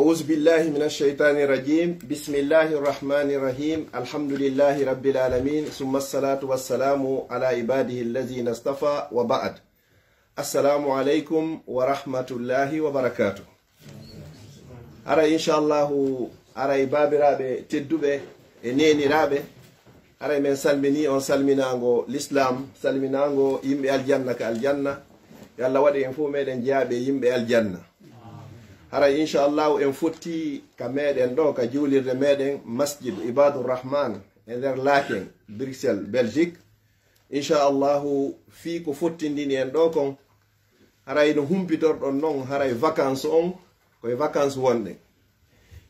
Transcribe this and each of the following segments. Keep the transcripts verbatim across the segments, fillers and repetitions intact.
أعوذ بالله من الشيطان الرجيم. بسم الله الرحمن الرحيم. الحمد لله رب العالمين. ثم الصلاة والسلام على عباده الذين اصطفى وبعد. السلام عليكم ورحمة الله وبركاته. Haray, inshallahu, haray baabiraaɓe tedduɓe e neeniraaɓe, haray men salminii on salminaango lislaam, salminaango yimɓe aljanna ka aljanna. Yo Allah waɗu en fow meɗen jeyaaɓe yimɓe aljanna. Haray, inshallahu, en fotti ka meɗen ɗo, ka juulirde meɗen, Masjid Ibadur Rahman, e nder Laeken, Bruxelles, Belgique. Inshallahu, fii ko fottindini en ɗo kon, haray no humpitorɗon non, haray vacances on, ko e vacances wonɗen.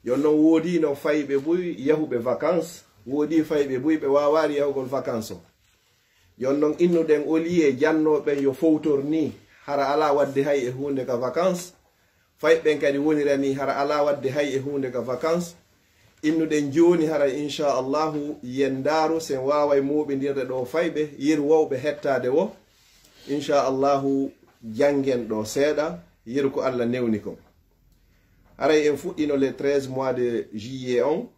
Yo non, woodii no fayɓe buy yahuɓe vacances, woodii fayɓe buy ɓe waawaali yahugol vacances on. Yo non, innuɗen oliyee jannooɓe ɓen yo fowtor nii, hara alaa waɗde hay e huunde ka vacances. Fayɓe ɓen kadi wonira nii, hara alaa waɗde hay e huunde ka vacances. Innuɗen jooni, haray, inshallahu, yen ndaaru si en waaway mooɓindirde ɗo fayɓe, yeru wawɓe hettaade woo. Inshallahu, janngen ɗo seeɗa, yeru ko Allah newni kon. Haray en fuɗɗino le treize mois de juillet on,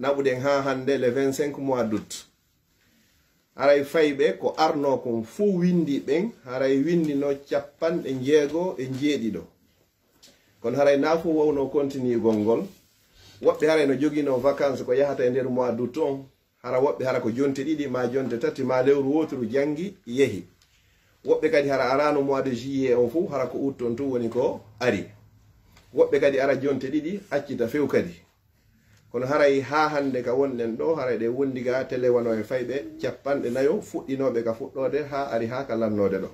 naɓuɗen haa hannde le vingt-cinq mois d'août. Haray fayɓe ko arnoo kon fow winndi ɓen, haray winndino cappanɗe njeego e njeeɗiɗo. Kono haray naa fow wawno kontiniyugol ngol. Woɓɓe haray no joginoo vacances ko yahata e nder mois d'août on, hara woɓɓe hara ko jonte ɗiɗi, maa jonte tati, maa lewru wooturu janngi, yehi. Woɓɓe kadi hara araano mois de juillet on fow, hara ko août on tun woni ko ari. Woɓɓe kadi ara jonte ɗiɗi, accita few kadi. Kono haray haa hannde ka wonɗen ɗo, haray ɗe wondi ga tele wano e fayɓe cappanɗe nayo fuɗɗinooɓe ka fuɗɗoode haa ari haa ka lannoode ɗo.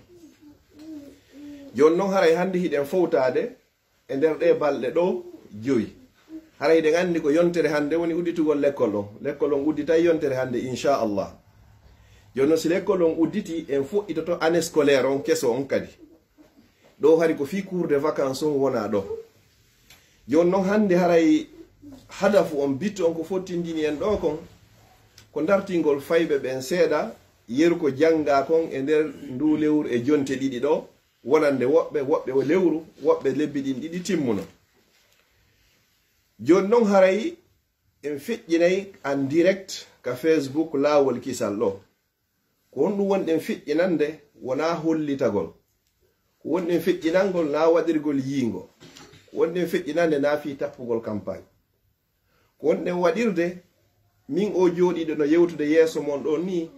Jooni non, haray hannde hiɗen fowtaade e nder ɗee balɗe ɗo jowi. Haray hiɗen anndi ko yontere hannde woni udditugol lekkol on. Lekkol on udditay yontere hannde, inshallah. Jooni non, si lekkol on udditii, en fuɗɗitoto année scolaire on keso on kadi. Ɗo hari ko fii cours de vacances on wonaa ɗo. Jooni non, hannde haray hadafu on, bitu on, ko fottindini en ɗo kon, ko dartingol fayɓe ɓen seeɗa, yeru ko janngaa kon e nder nduu lewru e jonte ɗiɗi ɗo, wonande woɓɓe, woɓɓe o lewru, woɓɓe lebbi ɗin ɗiɗi timmuno. Jooni non, haray en feƴƴinay en direct ka Facebook Laawol Kisal ɗo. Ko honɗun wonɗen feƴƴinande? Wonaa hollitagol. Ko wonɗen feƴƴinangol naa waɗirgol yiingo. Ko wonɗen feƴƴinande naa fii tappugol campagne. Ko wonɗen waɗirde, min oo jooɗiiɗo no yewtude yeeso mon ɗon nii,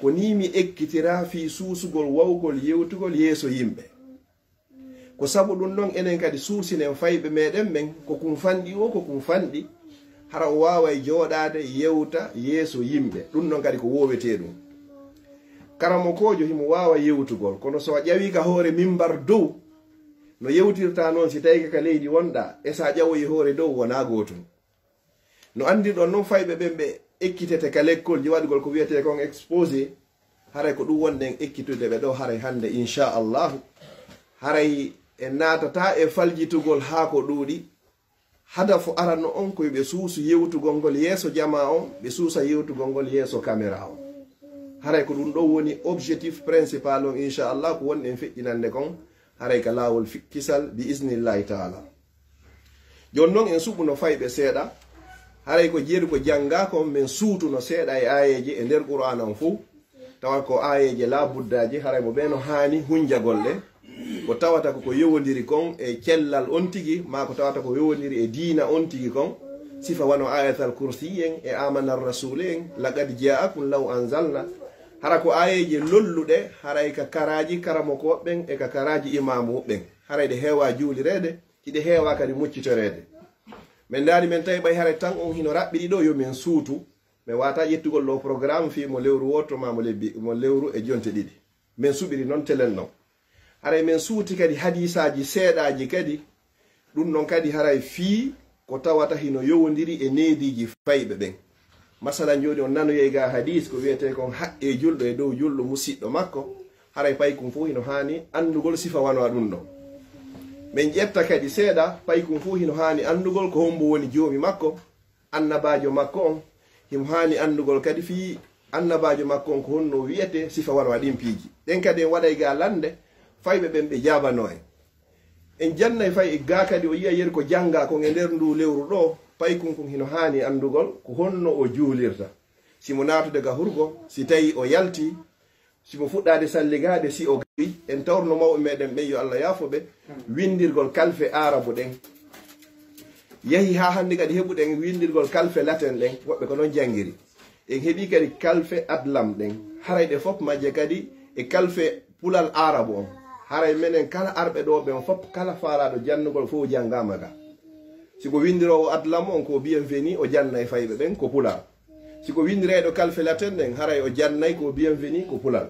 ko nii mi ekkitiraa fii suusugol wawgol yewtugol yeeso yimɓe. Ko sabu ɗun ɗon, enen kadi suusinen fayɓe meɗen ɓen, ko kun fanɗi woo, ko kun fanɗi, hara o waaway jooɗaade yewta yeeso yimɓe. Ɗun ɗon kadi ko woowetee ɗun. Karamokoojo himo waawa yewtugol, kono si a ƴawii ka hoore mimbar dow, no yewtirtaa non si tawii ka, ka leydi wonɗaa, e si a ƴawoyi hoore dow, wonaa gootun. No anndirɗon non, fayɓe ɓen ɓe ekkitete ka lekkolji waɗugol ko wi'etee kon exposé, haray ko ɗun wonɗen ekkitude ɓe ɗoo haray hannde, inshaa Allaahu. Haray en naatataa e faljitugol haa ko ɗuuɗi. Hadafu arano on ko yo ɓe suusu yewtugol ngol yeeso jamaa on, ɓe suusa yewtugol ngol yeeso caméra on. Haray ko ɗun ɗoo woni objectif principal on, inshaa Allaahu, ko wonɗen feƴƴinande kon, haray ka laawol fi-, kisal, bi iznillaahi taala. Jooni non, en suɓuno fayɓe seeɗa. Haray ko jeeɗu ko janngaa kon, men suutuno seeɗa e aayeeje e nder Qur'aana on fow. Tawa ko aayeeje laabuddaaje, haray mo ɓee no haani hunjagol ɗe. Ko tawata ko ko yowondiri kon e cellal on tigi, maa ko tawata ko yowondiri e diina on tigi kon. Sifa wano Aayatal Kursi en e Aamanar Rasuulu en, Laqad jaa'akum law anzalna. Hara ko aayeeje lolluɗe, haray ka karaaji karamokooɓe ɓen e ka karaaji imaamu ɓen. Haray ɗe heewaa juulireede, hiɗe heewaa kadi muccitoreede. Men ndaari men tawi ɓay haray tan on hino raɓɓiɗi ɗoo, yo men suutu. Men waawataa ƴettugol ɗoo programme fii mo lewru wooto maa mo lebbi, mo lewru e jonte ɗiɗi. Men suɓiri non telen non. Haray men suuti kadi hadiisaaji seeɗaaji kadi. Ɗun non kadi haray fii ko tawata hino yowondiri e neediiji fayɓe ɓen. Masalan, jooni on nanoyay ga hadiis ko wi'etee kon haqqee julɗo e dow julɗo musiɗɗo makko, haray paykun fow hino haani anndugol sifa wano ɗun ɗon. Men ƴetta kadi seeɗa, paykun fow hino haani anndugol ko hombo woni joomi makko, annabaajo makko on. Himo haani anndugol kadi fii annabaajo makko on ko honno wi'etee, sifa wano ɗin piiji. Ɗen kadi en waɗay ga lannde, fayɓe ɓen ɓe jaabanoo en. En jannay fay e gaa kadi o yi'a yeri ko janngaa kon e nder nduu lewru ɗoo, paykun kun hino haani anndugol ko honno o juulirta. Si mo naatude ga hurgo, si tawii o yaltii, si mo fuɗɗaade salligaade, si o gawi, en tawruno mawɓe meɗen ɓen, yo Alla yaafo ɓe, winndirgol kalfe aarabu ɗen. Yahi haa hannde kadi heɓuɗen winndirgol kalfe laten ɗen, woɓɓe ko non janngiri. En heɓii kadi kalfe adlam ɗen, haray ɗe fof majje kadi e kalfe pulal aarabu on. Haray menen kala arɓe ɗoo ɓen fof, kala faalaaɗo jannugol fof janngaama ga. Si ko winndiroowo adlam on ko bienvenu, o jannay fayɓe ɓen ko pulal. Si ko winndirayɗo kalfe laten ɗen, haray o jannay ko bienvenu ko pulal.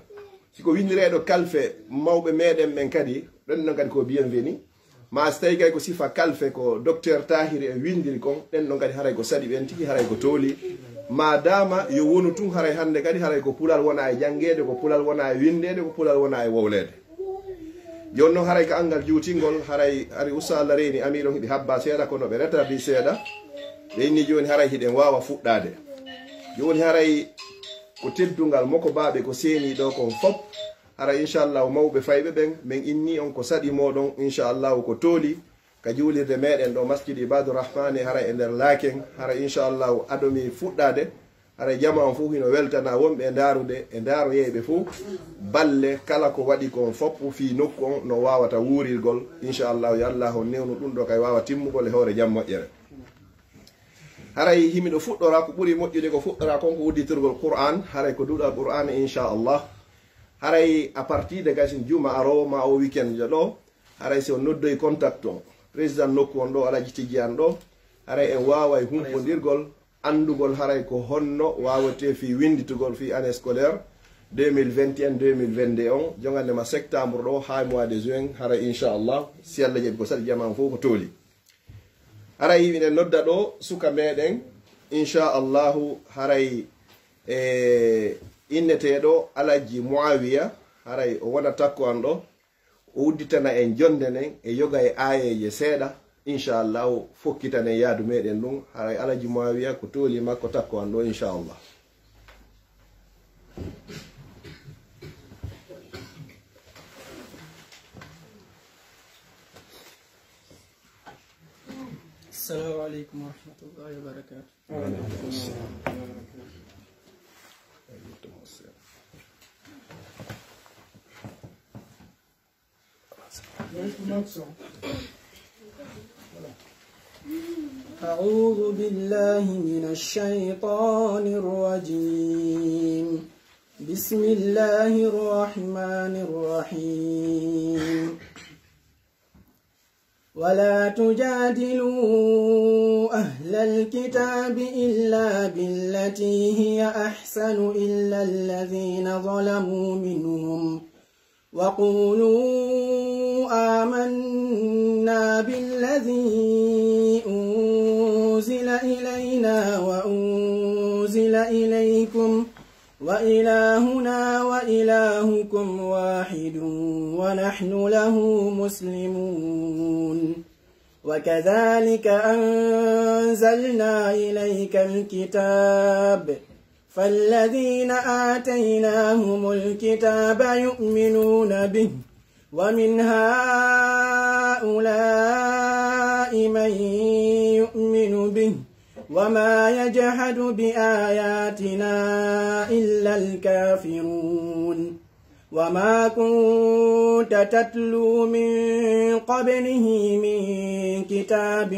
Si ko winndirayɗo kalfe mawɓe meɗen ɓen kadi, ɗon non kadi ko bienvenu. Maa si tawii kay ko sifa kalfe ko Docteur Tahir en winndiri kon, ɗen ɗon kadi haray ko saɗi ɓen tigi, haray ko tooli. Maa daama yo wonu tun, haray hannde kadi haray ko pulal wona e janngeede, ko pulal wona e winndeede, ko pulal wona e wowleede. Jooni non haray ko anngal juutingol, haray ari usta Alla reeni amii ɗon hiɓe habba seeɗa, kono ɓe retardi seeɗa. Ɓe inni jooni haray hiɗen waawa fuɗɗaade. Jooni haray ko teddungal mokobaaɓe ko seenii ɗoo kon fof. Haray inchallahu mawɓe fayɓe ɓen, men inni on ko saɗi mooɗon, inchallahu ko tooli ka juulirde meɗen ɗo Masjid Ibadu Rahmani, haray e nder Laaken, haray inchallahu ado mi fuɗɗaade, haray jamaa on fof hino weltana wonɓe e ndaarude, e ndaaroyeyɓe fof, balle kala ko waɗi kon fof fii nokku on no waawata wuurirgol, inchallahu yo Allahu on newnu ɗum ɗo kay waawa timmugol e hoore jam moƴƴere. Haray himiɗo fuɗɗora, ko ɓuri moƴƴude ko fuɗɗora kon ko udditirgol Qur'an, haray ko duɗal Qur'an, inchallah. Haray à partir de gasin juma aroowo ma o weekend ɗo, haray si on noddoyi contact on, président nokku on ɗo, Alaji Tijjani ɗo, haray en waaway humpondirgol, anndugol haray ko honno waawetee fii winnditugol fii année scolaire deux mille vingt et un, deux mille vingt-deux on, jongande ma septembre ɗo haa mois de juin, haray inchallah, si Alla jaɓi ko saɗi jamaa on fof ko tooli. Haray hiɗen nodda ɗo suka meɗen, inchallahu, haray e inneteeɗo Alaji Muawiya, haray o wona takko an ɗo, o udditana en jonnde nden e yoga e aayeeje seeɗa, inchallahu, fokkitanen yaadu meɗen ndun, haray Alaji Muawiya ko tooli makko takko an ɗo, inchallah. السلام عليكم ورحمة الله وبركاته. أعوذ بالله من الشيطان الرجيم. بسم الله الرحمن الرحيم. ولا تجادلوا أهل الكتاب إلا بالتي هي أحسن إلا الذين ظلموا منهم وقولوا آمنا بالذي أنزل إلينا وأنزل إليكم وإلهنا وإلهكم واحد ونحن له مسلمون. وكذلك أنزلنا إليك الكتاب فالذين آتيناهم الكتاب يؤمنون به ومن هؤلاء من يؤمن به وما يجحد بآياتنا إلا الكافرون. وما كنت تتلو من قبله من كتاب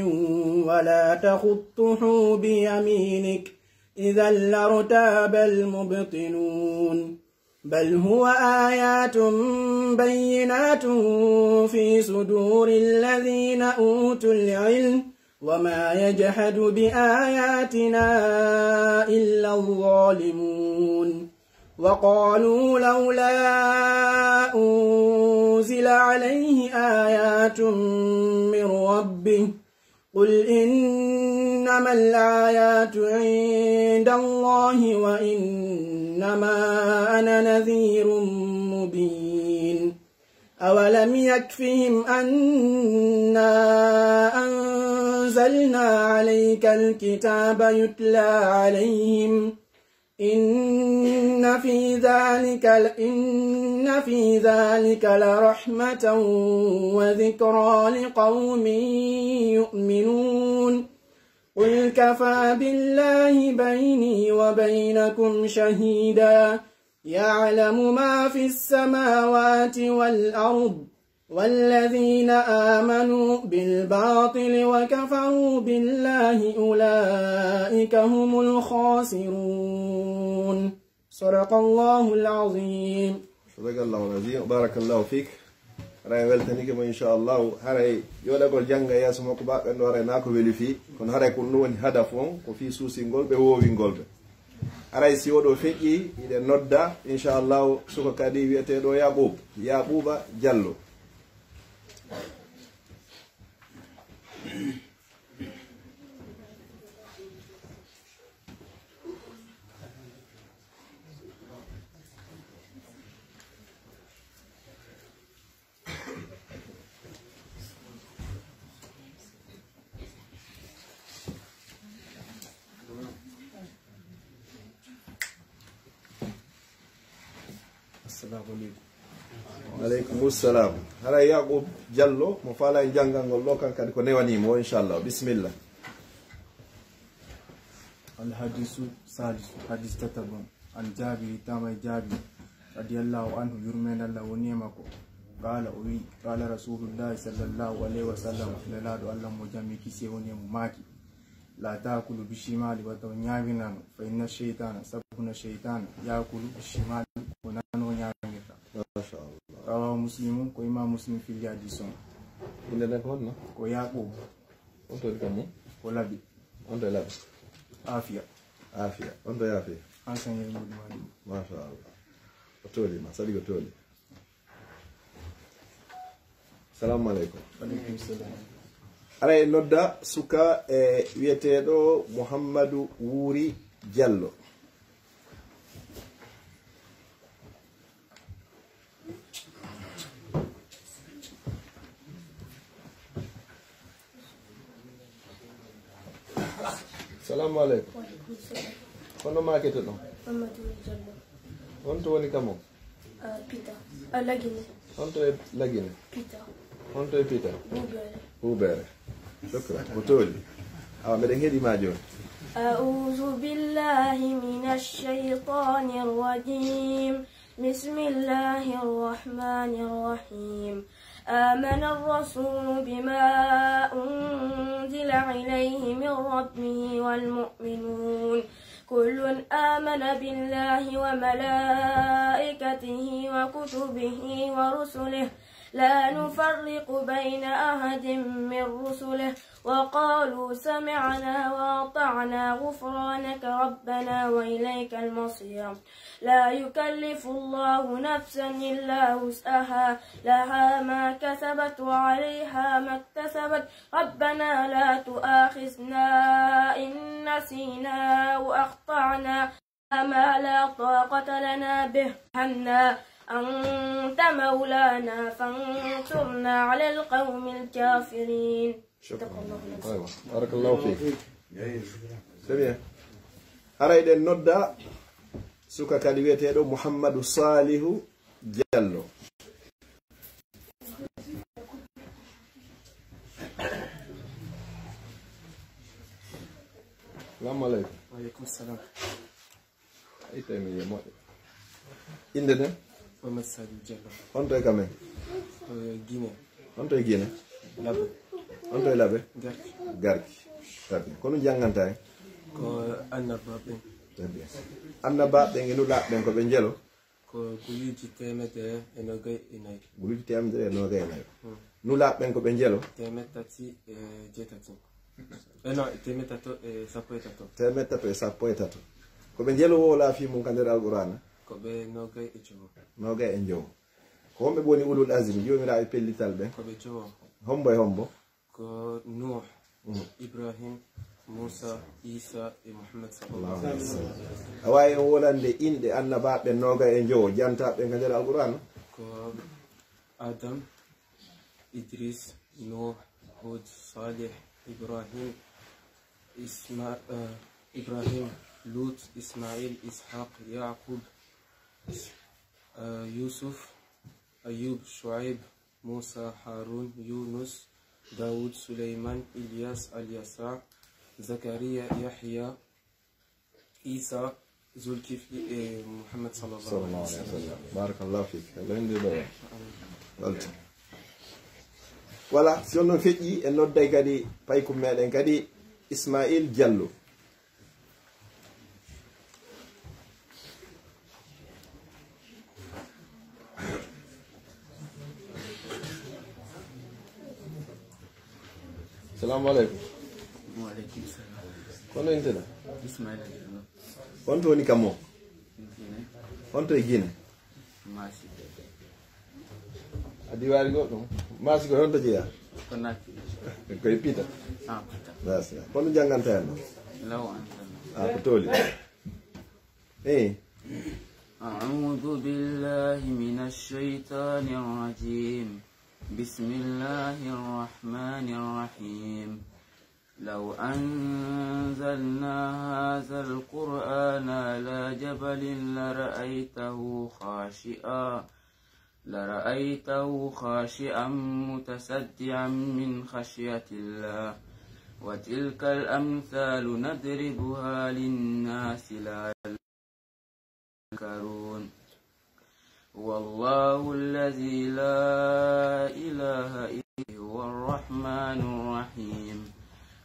ولا تخطه بيمينك إذا لارتاب المبطلون. بل هو آيات بينات في صدور الذين أوتوا العلم وما يجحد بآياتنا إلا الظالمون. وقالوا لولا أنزل عليه آيات من ربه قل إنما الآيات عند الله وإنما أنا نذير مبين. أولم يكفهم أنا أنزلنا عليك الكتاب يتلى عليهم إن في ذلك ل-، إن في ذلك لرحمة وذكرى لقوم يؤمنون. قل كفى بالله بيني وبينكم شهيدا. يعلم ما في السماوات والأرض. والذين آمنوا بالباطل وكفروا بالله أولئك هم الخاسرون. صدق الله العظيم. Sadaqallahul aziim. Barakallahu fiik. Haray en weltanike mo, inchallahu. Haray yoɗagol jannga yeeso makko ba ɓen ɗo, haray naa ko weli fii. Kono haray ko ɗum woni hadafu on, ko fii suusingol ɓe, woowingol ɓe. Haray si oɗo feƴƴi, hiɗen nodda, inchallahu, suka kadi wi'eteeɗo Yaqub. Yaquba Jallo. Assalamu aleykum. Aleykum salam. Haray Yaqub Jallo, mo faala en janngal ngol ɗo, kan kadi ko newanii mo, inchallah. Bismillah. Al hadisu salisu, hadis tataɓo. An Jaabiri, tama e Jaabir, radiyallahu anhu, yurmeende Allah woni e makko. Qaala, o wi'i, qaala Rasuulullaahi sallallaahu alayhi wa sallam, Nelaaɗo Allah mo jam e kisiyee woni e mo maaki, "Laa taakulu bi shimaali, wata on ñaamira nano, fa inna sheytaana, sabu no sheytaana, yaakulu bi shimaali, ko nano ñaamirta." Masha Allah. Rawaahu Muslimun, ko Imaam Muslim filli hadiis on. Innde nden ko honno? Ko Yaaquub. On to woni kam mum? Ko Labi. On to e Labi? Aafiya. Aafiya. On to e Aafiya? An kan yel mudi madi. Masha Allah. O tooli ma, saɗi ko tooli. Salamu aleykum. Aleykum salam. Aray, nodda suka e wi'eteeɗo Muhammadu Wuuri Jallo. Salamu aleykum. Wa aleykum salam. Hono maakete ɗon? Mamadou Jallo. On to woni kamo? Ah, Pita. Ah, Lagine. On to e Lagine? Pita. On to e Pita? Buubere. Buubere. Shukran. Ko tooli. Awa, meɗen heɗi ma jooni. أعوذ بالله من الشيطان الرجيم. بسم الله الرحمن الرحيم. آمن الرسول بما أنزل إليه من ربه والمؤمنون. كل آمن بالله وملائكته وكتبه ورسله لا نفرق بين أحد من رسله وقالوا سمعنا وأطعنا غفرانك ربنا وإليك المصير. لا يكلف الله نفسا إلا وسعها، لها ما كسبت وعليها ما اكتسبت. ربنا لا تؤاخذنا إن نسينا أو أخطأنا، ما لا طاقة لنا به. ارحمنا أنت مولانا فانصرنا على القوم الكافرين. Shukran. Aywa. Barakallahu fiik. C'est bien. Haray eɗen nodda suka kadi wi'eteeɗo Muhammadu Salihu Jallo. Salamu aleykum. Wa aleykum salam. Ay, tawi mi yi'ii moƴƴo. Innde nden? Mohamed Saliou Diallo. On to e Kamen? Ko Guinée. On to e Guinée? Labe. On to e Labe? Garki. Garki. Très bien. Ko no janngantaa en? Ko annabaaɓe ɓen. Très bien. Annabaaɓe ɓen e nulaaɓe ɓen ko ɓe njelo? Ko guluuji teemedere e noogay e nayo. Guluuji teemedere e noogay e nayo. Hmm. Nulaaɓe ɓen ko ɓe njelo? Teemeɗɗe tati e jeetati. Eh, non, teemeɗɗe tato e sappo e tato. Teemeɗɗe tato e sappo e tato. Ko ɓe njelo woo laafii mun ka nder Alqur'aana? Ko ɓe noogay e jowo. Noogay e jowo. Ko homɓe woni ulul azmi, joomiraaɓe pellital ɓen? Ko ɓe jowo. Hombo e hombo? Ko Nuh, mm, Ibrahim, Musa, Isa e Muhammad sallallahu alaihi wasallam. A waawi en wolande inɗe annabaaɓe noogay e jowo jantaaɓe ka nder Alqur'aana? Ko Adam, Idris, Nuh, Hud, Salih, Ibrahim, Isma-, eh, Ibrahim, Lut, Ismail, Ishaq, Yaqub, Is-, eh, Yusuf, Ayub, Shuaib, Musa, Harun, Yunus, Dawud, Sulaiman, Ilyas, Alyasa, Zakariya, Yahya, Isa, Zulkifli, e Muhammad sallallahu alaihi wasallam. Barakallahu fik. Allah indi ɗo. Welcome. Voilà, si on ɗon feƴƴi, en nodday kadi paykum meɗen kadi Ismail Diallo. Salamu alaikum. Wa alaikum salam. Kono intena? Ismaila Diallo. Honto woni kamo? Guinée. Honto e Guinée? Maasi. A diwaari goɗɗo? Maasi ko honto jeyaa? Conakry. Koye Pita? Ah, Pita. Maasi. Kono janganta en ɗo? Law an tan. Ah, ko toli. Eh. أعوذ بالله من الشيطان الرجيم. بسم الله الرحمن الرحيم. لو أنزلنا هذا القرآن على جبل لرأيته خاشعا، لرأيته خاشعا متصدعا من خشية الله. وتلك الأمثال نضربها للناس لعلهم يتذكرون. هو الله الذي لا إله إلا هو الرحمن الرحيم.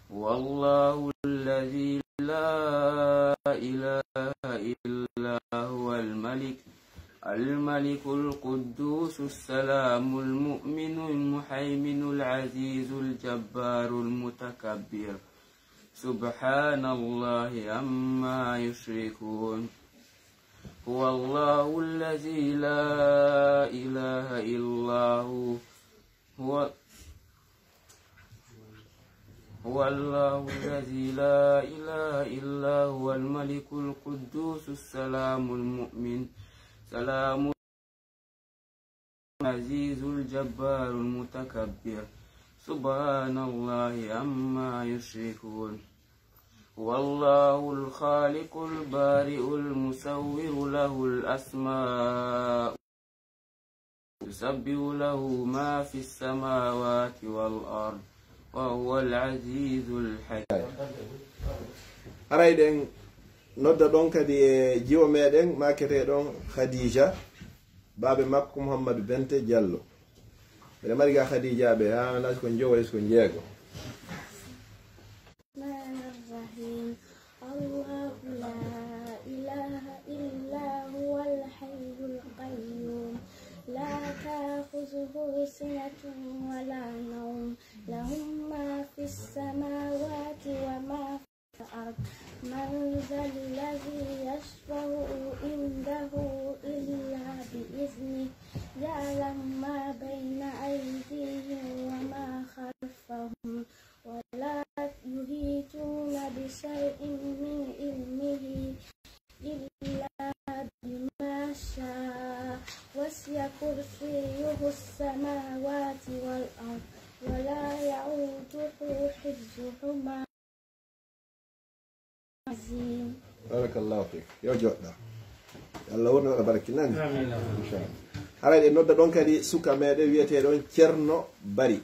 هو الله الذي لا إله إلا هو الملك، الملك القدوس السلام المؤمن المهيمن العزيز الجبار المتكبر. سبحان الله عما يشركون. هو الله الذي لا إله إلا هو، هو، هو الله الذي لا إله إلا هو الملك القدوس السلام المؤمن، سلام العزيز الجبار المتكبر. سبحان الله عما يشركون. هو الله الخالق البارئ المصور له الأسماء، يسبح له ما في السماوات والأرض وهو العزيز الحكيم. Haray ɗen nodda ɗon kadi e jiwo meɗen, maakete ɗon Khadija, baabe makko Muhammadu Bente Diallo. Miɗo mari ga Khadija ɓe, haa naati ko njowo, yeeso ko njeego. الرحمن الرحيم. الله لا إله إلا هو الحي القيوم، لا تأخذه سنة ولا نوم، له ما في السماوات وما في الأرض. من ذا الذي يشفع عنده إلا بإذنه، يعلم ما بين أيديهم وما خلفهم، ولا يحيطون بشيء من علمه إلا بما شاء، وسع كرسيه السماوات والأرض، ولا يؤوده حفظهما. Barakallahu fik. Yo joɗɗa. Yo Allah wonno waɗa barki nani. Amin. Inchallah. Haray ɗe nodda ɗon kadi suka meɗen wi'eteɗo on Cerno Bari.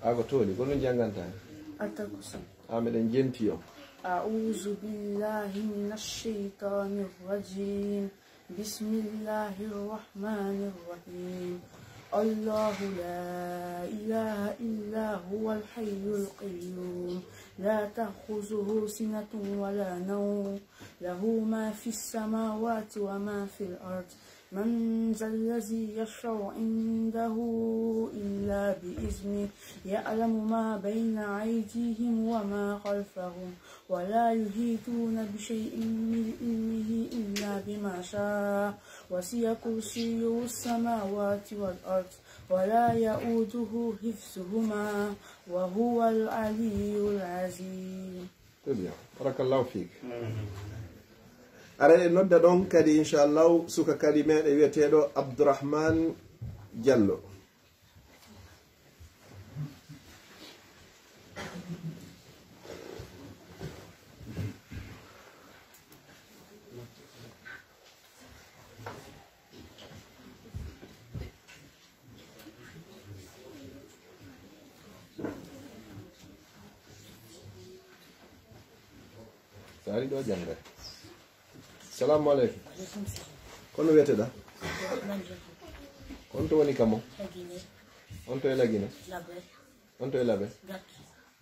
A ko toli, ko ɗum jannganta? Attaque. A meɗen jenti on. أعوذ بالله من الشيطان الرجيم. بسم الله الرحمن الرحيم. الله لا إله إلا هو الحي القيوم، لا تأخذه سنة ولا نوم، له ما في السماوات وما في الأرض. من ذا الذي يشفع عنده إلا بإذنه، يعلم ما بين أيديهم وما خلفهم، ولا يحيطون بشيء من علمه إلا بما شاء، وسع كرسيه السماوات والأرض، ولا يؤوده حفظهما، وهو العلي العظيم. Très bien. Barakallahu fik. Aray en nodda ɗon kadi, inchallahu, suka kadi meɗen wi'eteeɗo Abdourahmane Diallo. Sa ari ɗo jannga. Salamu aleykum. Kono wi'eteɗa? Kono to woni kamo? On to e Lagine? On to e Labe?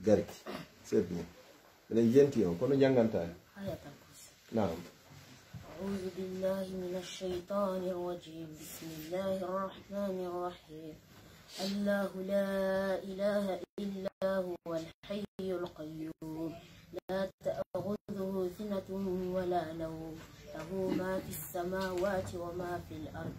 Garki. C'est bien. Minen jenti on, kono janganta en. Naam. أعوذ بالله من الشيطان الرجيم. بسم الله الرحمن الرحيم. الله لا إله إلا هو الحي القيوم. لا تأخذه سنة ولا نوم. له ما في السماوات وما في الأرض.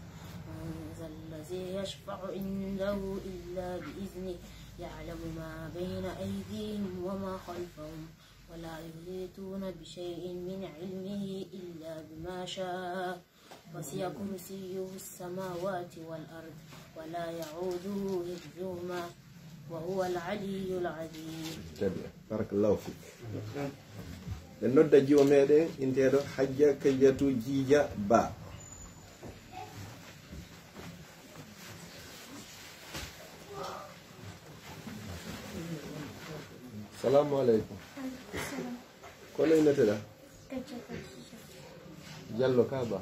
من ذا الذي يشفع عنده إلا بإذنه. يعلم ما بين أيديهم وما خلفهم. ولا يحيطون بشيء من علمه إلا بما شاء. وسع كرسيه السماوات والأرض ولا يئوده حفظهما وهو العلي العظيم. Très bien. Barakallahu fik. En nodda jiwo meɗen, inteeɗo Hajja Kajatu Jiija Ba. Salamu aleykum. Kono inneteɗa? Diallo ka ba?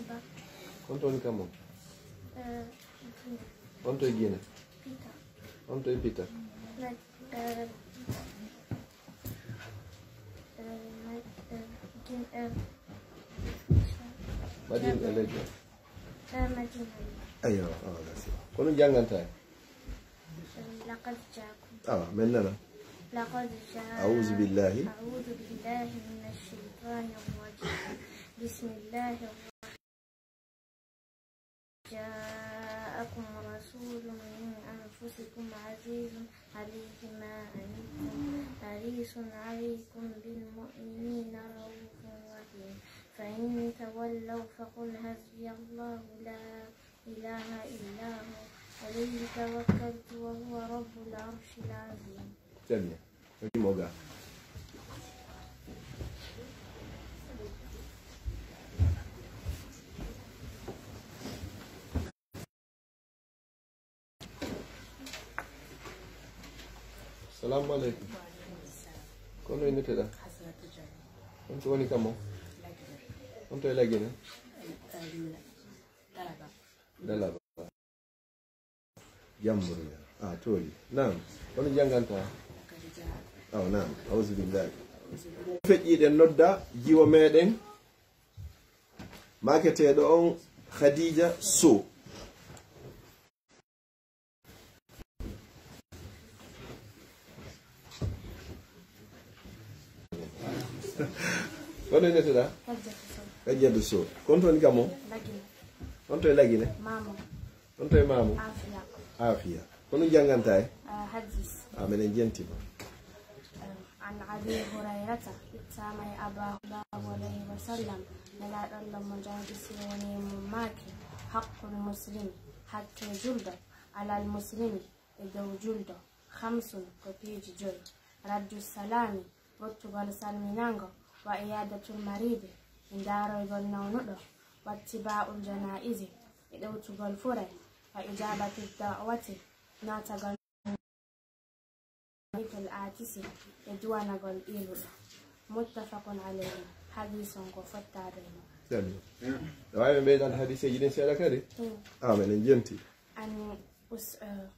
Ba. On to woni kamo? Eh, Gine. On to e Gine? Pita. On to e Pita? Na, eh, eh, na, eh, Gine, eh, Madina e Lagine. Eh, Madina. Aywa, oh, merci. Kono janganta en? Eh, لقد جاءكم. Awa, men nana. لقد جاء أعوذ بالله. أعوذ بالله من الشيطان الرجيم. بسم الله الرحمن. جاءكم رسول من أنفسكم عزيز عليه ما عنتم حريص عليكم بالمؤمنين رءوف رحيم. فإن تولوا فقل حسبي الله لا إله إلا هو عليه توكلت وهو رب العرش العظيم. Très bien. Ko jimo ga. Salamu aleykum. Kono inneteɗa? On to woni kamo? On to e Lagine? Dalaba. Jamburu ya. Ah, toli. Naam. Kono janganta? Aw, naam. Auzu billahi. Feƴƴiɗen nodda jiwo meɗen. Maketeɗo on Khadija Sow. Kono inneteɗa? Hajjatu Sow. Hajjatu Sow. Kon to woni kamo? Lagine. On to e Lagine? Maamo. On to e Maamo? Afiya. Afiya. Kono janganta e? Ah, hadis. Ah, menen jentima. Eh, عن أبي هريرة, ittaama e Abaa Hurayra, sallallahu alayhi wa sallam, Nelaaɗo Allah mo jam e kisiyee woni e mum maaki, حق المسلم, hakke julɗo, على المسلم, e dow julɗo, خمس, ko piiji joyi, رد السلام, rottugol salminaango, وعيادة المريض, e ndaaroygol nawnuɗo, واتباع الجنائز, e ɗowtugol fure, وإجابة الدعوة, naatagol العاطس, e duwanagol iluɗo. متفق عليه, hadiis on ko fottaade e mum. Jami. No waawi ɓeydan hadiiseeji ɗin seeɗa kadi? Hmm. Ah, menen jenti. عن أس-, eh,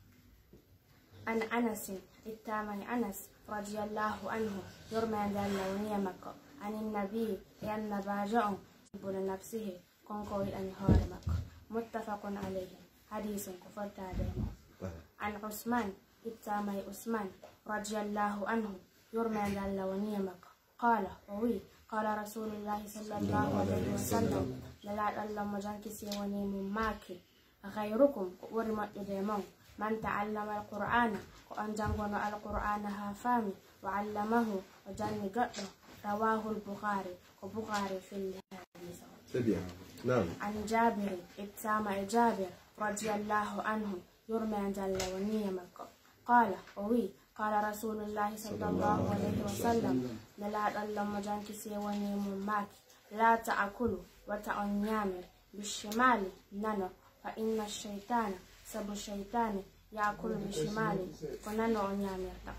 عن أنس, ittaama e Anas, رضي الله عنه, yurmeende Allah woni e makko, عن النبي, e Annabaajo on, يحب لنفسه, kanko o yiɗani hoore makko. متفق عليه, hadiis on ko fottaade e mum. Ah. عن عثمان, ittaama e Usmaan, رضي الله عنه, yurmeende Allah woni e makko. قال, o wi'i, قال رسول الله صلى الله عليه وسلم, Nelaaɗo Allah mo jam e kisiyee woni e mum maaki, خيركم, ko ɓuri moƴƴude e mon, من تعلم القرآن, ko on jannguno Alqur'aana haa faami, وعلمه, o janni goɗɗo, رواه البخاري, ko Bukhaari fillii hadiis. C'est bien. Naam. An Jaabirin, ittaama e Jaabir, radiyallahu anhu, yurmeende Alla woni e makko. Qaala, o wi'i, qaala Rasuulullaahi sallallaahu alayhi wa sallam, Nelaaɗo Alla mo jam e kisiyee woni e mun maaki, laa ta'kulu, wata on ñaamir, bishimaali, nano, fa inna shaytaana, sabu shaytaane, ya'kulu bishimaali, ko nano o ñaamirta.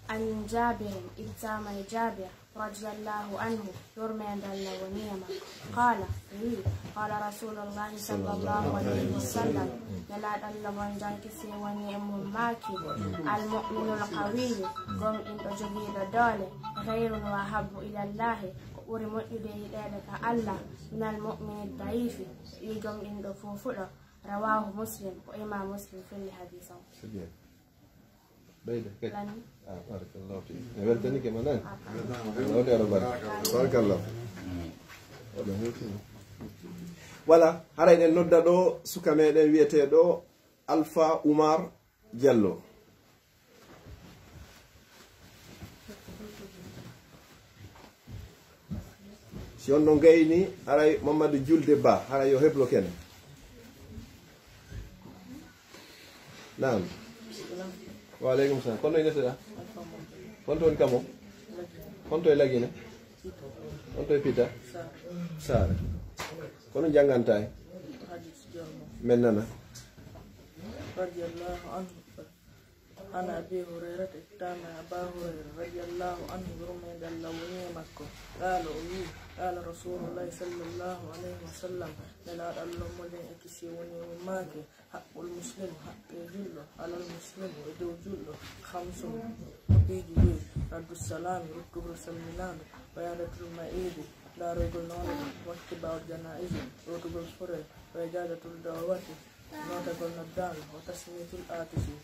An Jaabirin, ittaama e Jaabir, radiyallaahu anhu, yurmeende Alla woni e makko. Qaala, o wi'i, qaala Rasuulullaahi sallallaahu alayhi wa sallam, Nelaaɗo Alla mo jam e kisiyee woni e mun maaki, al mu'minul qawiyyu, gomɗinɗo jogiiɗo doole, khayrun wa ahabbu ilallaahi, ko ɓuri moƴƴude yiɗeede ka Alla, minal mu'mini da'ifi, ɓii gomɗinɗo fuufuɗo. Rawaahu Muslim, ko Imaam Muslim fillii hadiis on. C'est bien. Ɓeyda, kadi. Lan. Ah, barakallahu fiik. Mi weltanike ma nan. Ah, ah. Woni ala barka. Barakallah. Wala hewtini. Voilà, haray en nodda ɗo suka meɗen wi'eteeɗo Alpha Oumar Diallo. Si on no gayni, haray Mamadou Julde Ba, haray yo heblo kene. Naam. Wa aleykum salam. Kono ina seɗa? Honto woni kamo? Honto e Lagine? Honto e Pita? Saare. Kono jannganta e? Men nana. Radiyallahu anhu. An Abi Hurayrata, ittaama e Abaa Hurayra, radiyallahu anhu, yurmeende Alla woni e makko, qaala, o wi'i, qaala Rasuulullaahi sallallaahu alayhi wa sallam, Nelaaɗo Alla mo jam e kisiyee woni e mun maaki, haqqul muslimi, haqqee julɗo, alal muslimi, e dow julɗo, khamsun, ko piiji joyi, raddu salaami, rokkugol salminaandu, wa i'aadatul ma'iidi, ndaarogol nawɗo, wattibaa'ul janaa'izi, lootugol furee, wa ijaabatul da'awati, nootagol noddaandu, wa tasmiitul aatisi,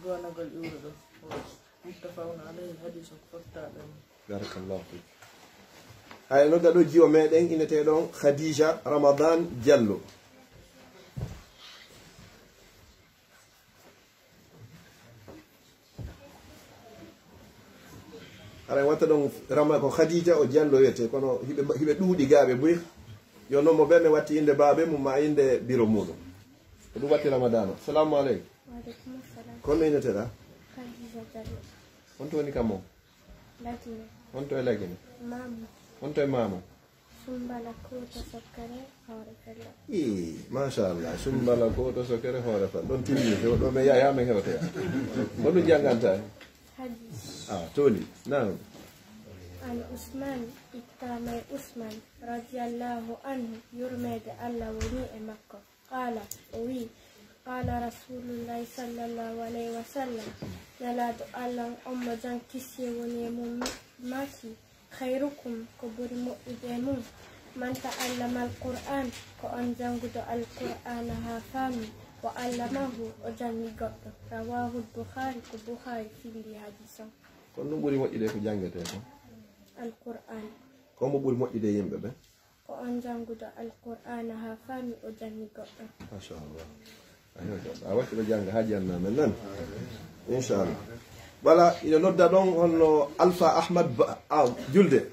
duwanagol iwruɗo. Muttafaqun alayhi, hadiisun ko fottaaɓe on. Barakallahu fiik. Hay nodda ɗo jiwo meɗen, inetee ɗon Khadija Ramadan Diallo. Haray watta ɗon rama ko Khadija o Diallo wiyetee, kono hiɓe, hiɓe ɗuuɗi gaaɓe buy. Yo non mo ɓe mi watti innde baabe mum ma innde biro muɗum. Ko ɗum watti Ramadan o. Salamu aleykum. Wa aleykum salam. Kono inneteɗaa? Khadija Diallo. Honto woni kam on? Lagine. Honto e Lagine? Maamo. Honto e Maamo? Sumbala Koto Sokere, Hoore Fello. Ii, machallah. Sumbala Koto Sokere, Hoore Fello. Ɗon timmi, hew-, ɗo men yaha, men hewtoya. Ko ɗum janngantaa? Hadis. Ah, toli. Naam. An Usman, ittaama e Usman, radiyallahu anhu, yurmeede Alla woni e makko. Qaala, o wi'i, qaala Rasuulullaahi sallallaahu alayhi wa sallam, Nelaaɗo Alla on mo jam kisiyee woni e mum maaki, khayrukum, ko ɓuri moƴƴude e mum, man ta'allamal Qur'aan, ko on jannguɗo Alqur'aana haa faami, wa allamahu, o janni goɗɗo. Rawaahul Bukhaari, ko Bukhaari fillii hadiis on. Ko ɗum ɓuri moƴƴude ko janngetee kon? Alqur'aan. Ko mo ɓuri moƴƴude e yimɓe ɓen? Ko on jannguɗo Alqur'aana haa faami o janni goɗɗo. Machallah. Ayo, a watti ɗo jannga haa janna men nan. Inchallah. Voilà, ina nodda ɗon honno Alpha Ahmad Ba, ah, Julde.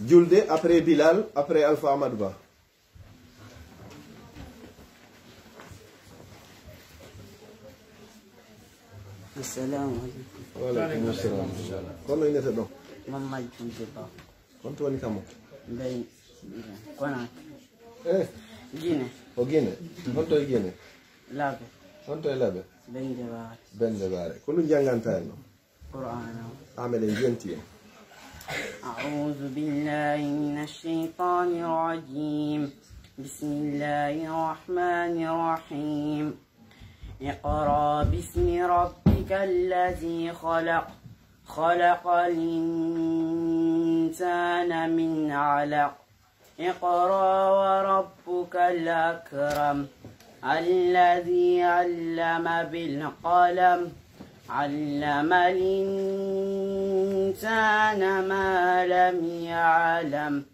Julde, après Bilal, après Alpha Ahmad Ba. Assalamu aleykum. Wa aleykum assalam. Kono inete ɗon? Mamad Julde Ba. Honto woni kamo? Mbeɗa Konakry. Eh? Gine. O Gine. Honto e Gine? Labe. Honto e Labe? Bende Baare. Bende Baare. Ko ɗum janngantaa en ɗo? Qur'aana. Ah, meɗen jenti en. أعوذ بالله من الشيطان الرجيم. بسم الله الرحمن الرحيم. اقرأ باسم ربك الذي خلق. خلق الإنسان من علق. اقرأ وربك الأكرم. الذي علم بالقلم. علم الإنسان ما لم يعلم.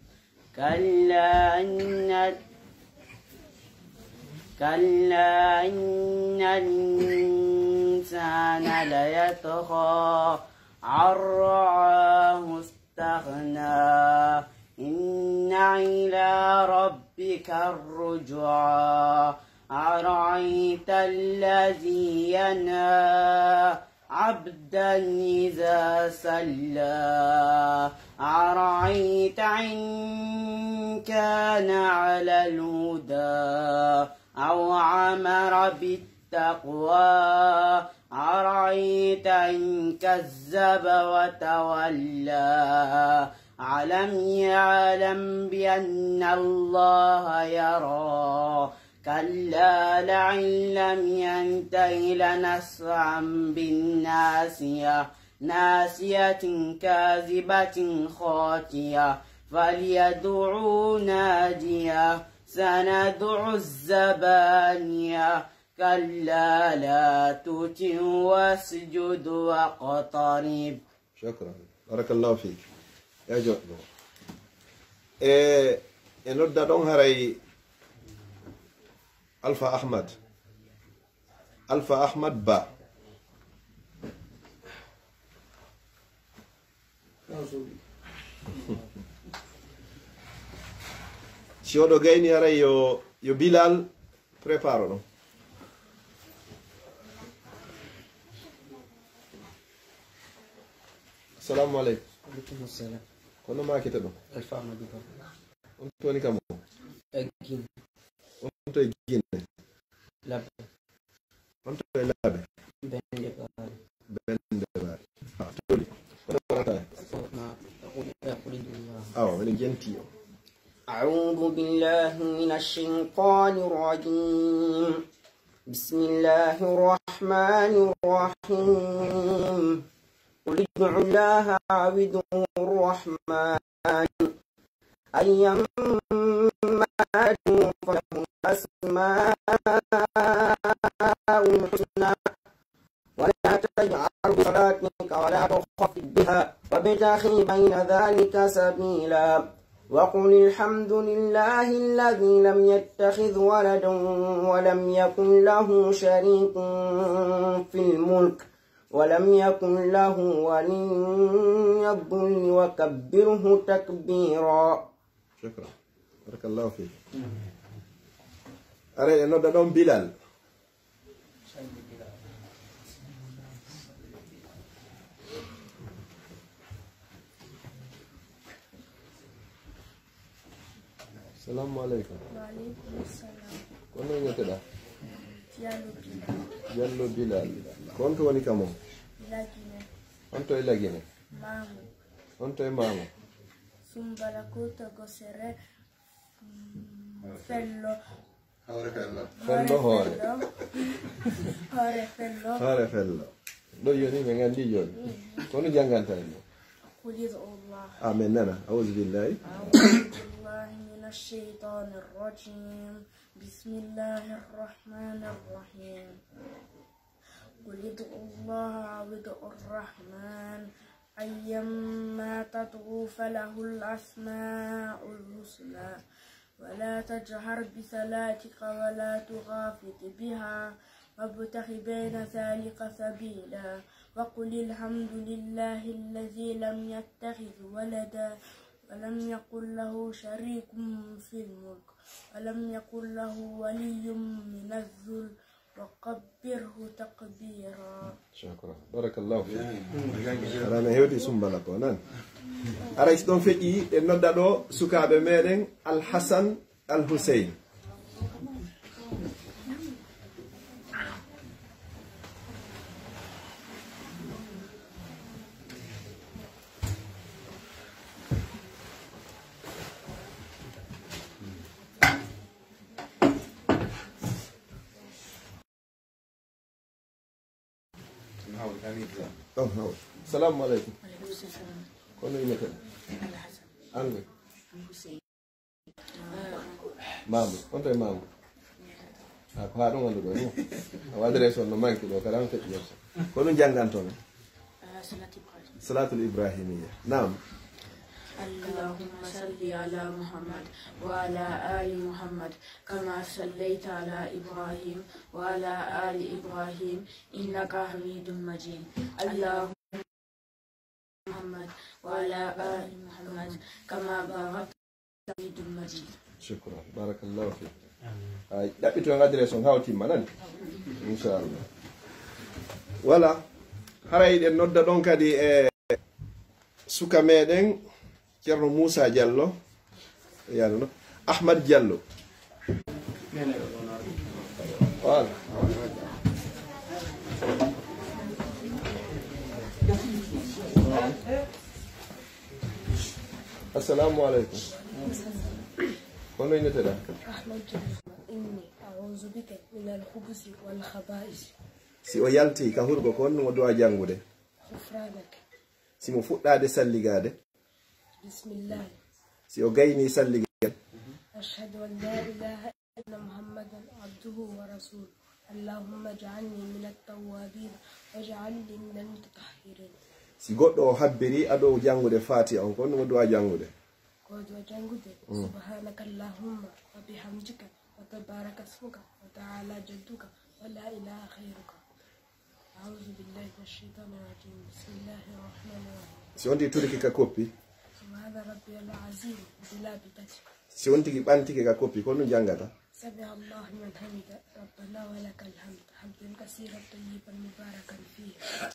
كلا إن، كلا إن الإنسان ليطغى. أن رآه استغنى. إن إلى ربك الرجعى. أرأيت الذي ينهى عبدا إذا صلى. أرأيت إن كان على الهدى أو أمر بالتقوى. أرأيت إن كذب وتولى. ألم يعلم بأن الله يرى. كلا لئن لم ينته لنسفعا بالناصية. ناصية كاذبة خاطئة. فليدع ناديه. سندع الزبانية. كلا لا تطعه واسجد واقترب. Shukran. Barakallahu fiik. Yo joɗɗo. E, e nodda ɗon haray Alfa Ahmad. Alfa Ahmad Ba. Si oɗo gayni haray yo, yo Bilal prépare ɗon. Assalamu alaikum. Alaikum assalam. Kono ma kita ɗon? Alfa Ahmadu Ba. On toni kamo? Egin. On to e Gine. Labe. On to e Labe. Bende Baari. Bende Baari. Ha, toli. Kono warata. Awa, wani jenti o. أعوذ بالله من الشيطان الرجيم. بسم الله الرحمن الرحيم. قل ادعوا الله أو ادعوا الرحمن. أيما تدعوا فله الأسماء الحسنى. ولا تجهر بصلاتك ولا تخافت بها وابتغ بين ذلك سبيلا. وقل الحمد لله الذي لم يتخذ ولدا ولم يكن له شريك في الملك ولم يكن له ولي من الذل وكبره تكبيرا. Shukran. Barakallahu fiik. Aray, e nodda ɗon Bilal. Salamu aleykum. Wa aleykum salam. Ko no wi'eteɗaa? Jallo Bilal. Jallo Bilal. Ko on to woni kamo? Lagine. On to e Lagine? Maamu. On to e Maamu? Sumbala Kota Gosere, mm, Fello. Hoore Fello. Fello hoore. Hoore Fello. Hoore Fello. Ɗo yoni ɓe nganndi jooni. Ko no jannganta en ɗo? قل ادعوا الله. Amen nana. أعوذ بالله. أعوذ بالله من الشيطان الرجيم. بسم الله الرحمن الرحيم. قل ادعوا الله أو ادعوا الرحمن. أيما تدعوا فله الأسماء الحسنى. ولا تجهر بصلاتك ولا تخافت بها وابتغ بين ذلك سبيلا. وقل الحمد لله الذي لم يتخذ ولدا ولم يكن له شريك في الملك ولم يكن له ولي من الذل وكبره تكبيرا. Shukran. Barakallahu fiik. Alaa no hewti Sumbala ko nan. Aray si ɗon feƴƴi, en nodda ɗo sukaaɓe meɗen Al Hasan Al Huseyn. Oh, oh. Salamu aleykum. Aleykum salam. Ko no innete? Alhasan. An ne? Hussein. Mamu. On to e Mamu. A ko haa ɗon annduɗo ni. A adresse on no manki ɗo, kala on feƴƴi on. Ko ɗum jannganton? Ah, Salat Ibrahim. Salatul Ibrahimiyya. Naam. اللهم صل على محمد وعلى آل محمد كما صليت على إبراهيم وعلى آل إبراهيم إنك حميد مجيد. اللهم محمد وعلى آل محمد كما باركت على إبراهيم إنك حميد مجيد. Shukran. Barakallahu fik. Ay, ɗaɓɓito en adresse on haa o timma, nani? Inchallah. Voilà. Haray eɗen nodda ɗon kadi e suka meɗen, Ceerno Muusa Jallo. Yaano no? Ahmad Jallo. Voilà. Assalamu alaikum. Kono ina tela. Ahmad Jallo, inni a'udhu bika min al-khubusi wal khaba'is. Si o yalti ka hurgo kon, no du'a jangude. Ghufranak. Si mo fuɗɗaade salligaade. Bismillah. Si o gayni salligaade. Ashhadu an la ilaha illa Muhammadan abduhu wa rasuluh. Allahumma ij'alni min at-tawwabin waj'alni min al-mutatahhirin. Si goɗɗo o habbiri, ado jangude Fatiha on, kon no du'a jangude. Ko du'a jangude. Mm. Subhanaka Allahumma wa bihamdika wa tabaraka ismuka wa ta'ala jadduka wa la ilaha khairuka. A'udhu billahi minash shaitanir rajim. Bismillahir rahmanir rahim. Si on tigi turiki ka koppi. Subhana rabbiyal azim. Bila bitati. Si on tigi ɓantike ka koppi, ko no jangata? Sami Allahu liman hamida. Rabbana wa lakal hamd. Hamdan kasiran tayyiban mubarakan fihi.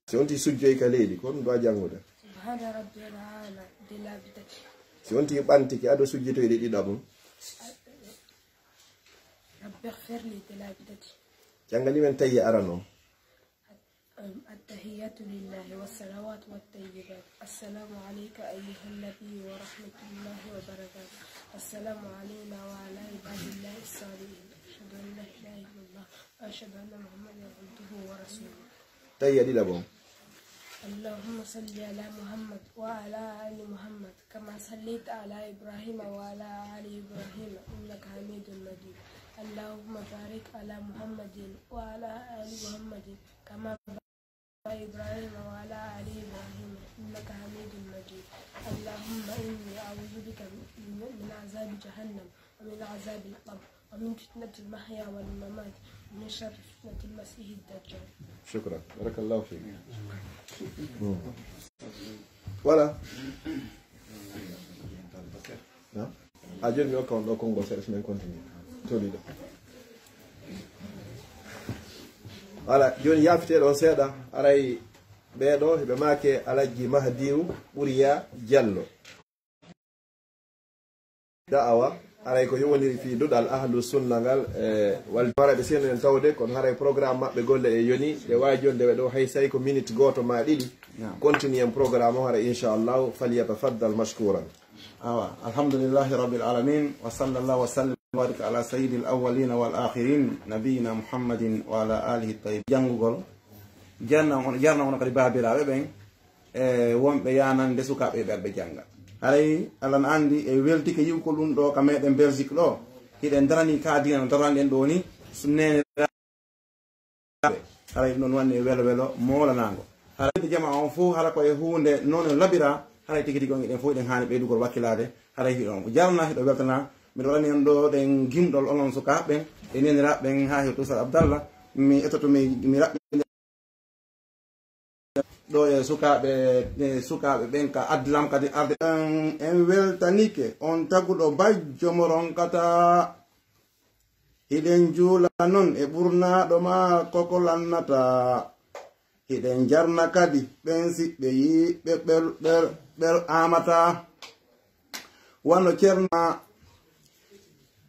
Si on tigi sujjoy ka leydi, ko no du'a jangude? Subhana rabbiyal a'la. Bila bitati. Si on tigi ɓantike ado sujjotoyde ɗiɗaɓun. Rabbi ighfirli. Bila bitati. Jangani men tayya arano. التحيات لله والصلوات والطيبات. السلام عليك أيها النبي ورحمة الله وبركاته. السلام علينا وعلى عباد الله الصالحين. أشهد أن لا إله إلا الله وأشهد أن محمدا عبده ورسوله. Tayya ɗiɗaɓun. اللهم صل على محمد وعلى آل محمد كما صليت على إبراهيم وعلى آل إبراهيم إنك حميد مجيد. اللهم بارك على محمد وعلى آل محمد كما باركت على إبراهيم وعلى آل إبراهيم إنك حميد مجيد. اللهم إني أعوذ بك من، من عذاب جهنم ومن عذاب القبر ومن فتنة المحيا والممات ومن شر فتنة المسيح الدجال. Shukran. Barakallahu fik. Voilà. Ha? A jooni mi okka on ɗo konngol seeɗa, si men continue. Toliɗo. Voilà, jooni yaafiteɗo on seeɗa, aray ɓee ɗo, hiɓe maake Alhaji Mahdiyu Ɓuriya Jallo. Da'awa, aray ko yowondiri fii duɗal ahlu sunna ngal, e wal-, haray ɓe seenanen tawde, kono haray programme maɓɓe golle e yoni, ɓe waaji wonde ɓe ɗo hay say ko minute gooto maa ɗiɗi. Naam. Continue en programme o haray inchallahu, falyatafaddal mashkuran. Awa, alhamdulillahi rabbil alamin, wa sallallahu wa sallam wa baraka ala sayyidil awwalina wal akhirin, nabiyina Muhammadin wa ala alihi tayyib. Janngugol, jarna on, jarna on kadi baabiraaɓe ɓen, e wonɓe yaanande sukaaɓe ɓe ɓe jannga. Haray Alla na anndi e weltike yiwugol ɗum ɗo ka meɗen Belgique ɗo, hiɗen darani ka diina no daroɗen ɗo ni, neeniraaɓe. Haray ɗum ɗon wanni e welo welo moolanaango. Haray ɓe jamaa on fof, hara ko e huunde non no labira, haray tigi tigi on eɗen fof eɗen haani ɓeydugol wakkilaade, haray hiɗon jarna, hiɗo weltana. Miɗo waɗani on ɗo ɗen gimɗol onon sukaaɓe ɓen, e neeniraaɓe ɓen haa heɓi Ustaz Abdallah. Mi etoto mi, mi raɓɓi ɗo e sukaaɓe, e sukaaɓe ɓen ka addi lam kadi arde. En, en weltanike on taguɗo bajjo mo ronkata. Hiɗen juula non e ɓurnaaɗo maa koko lannata. Hiɗen jarna kadi ɓen siɓɓe yiiɓe ɓel, ɓel, ɓel aamata. Wano Cerno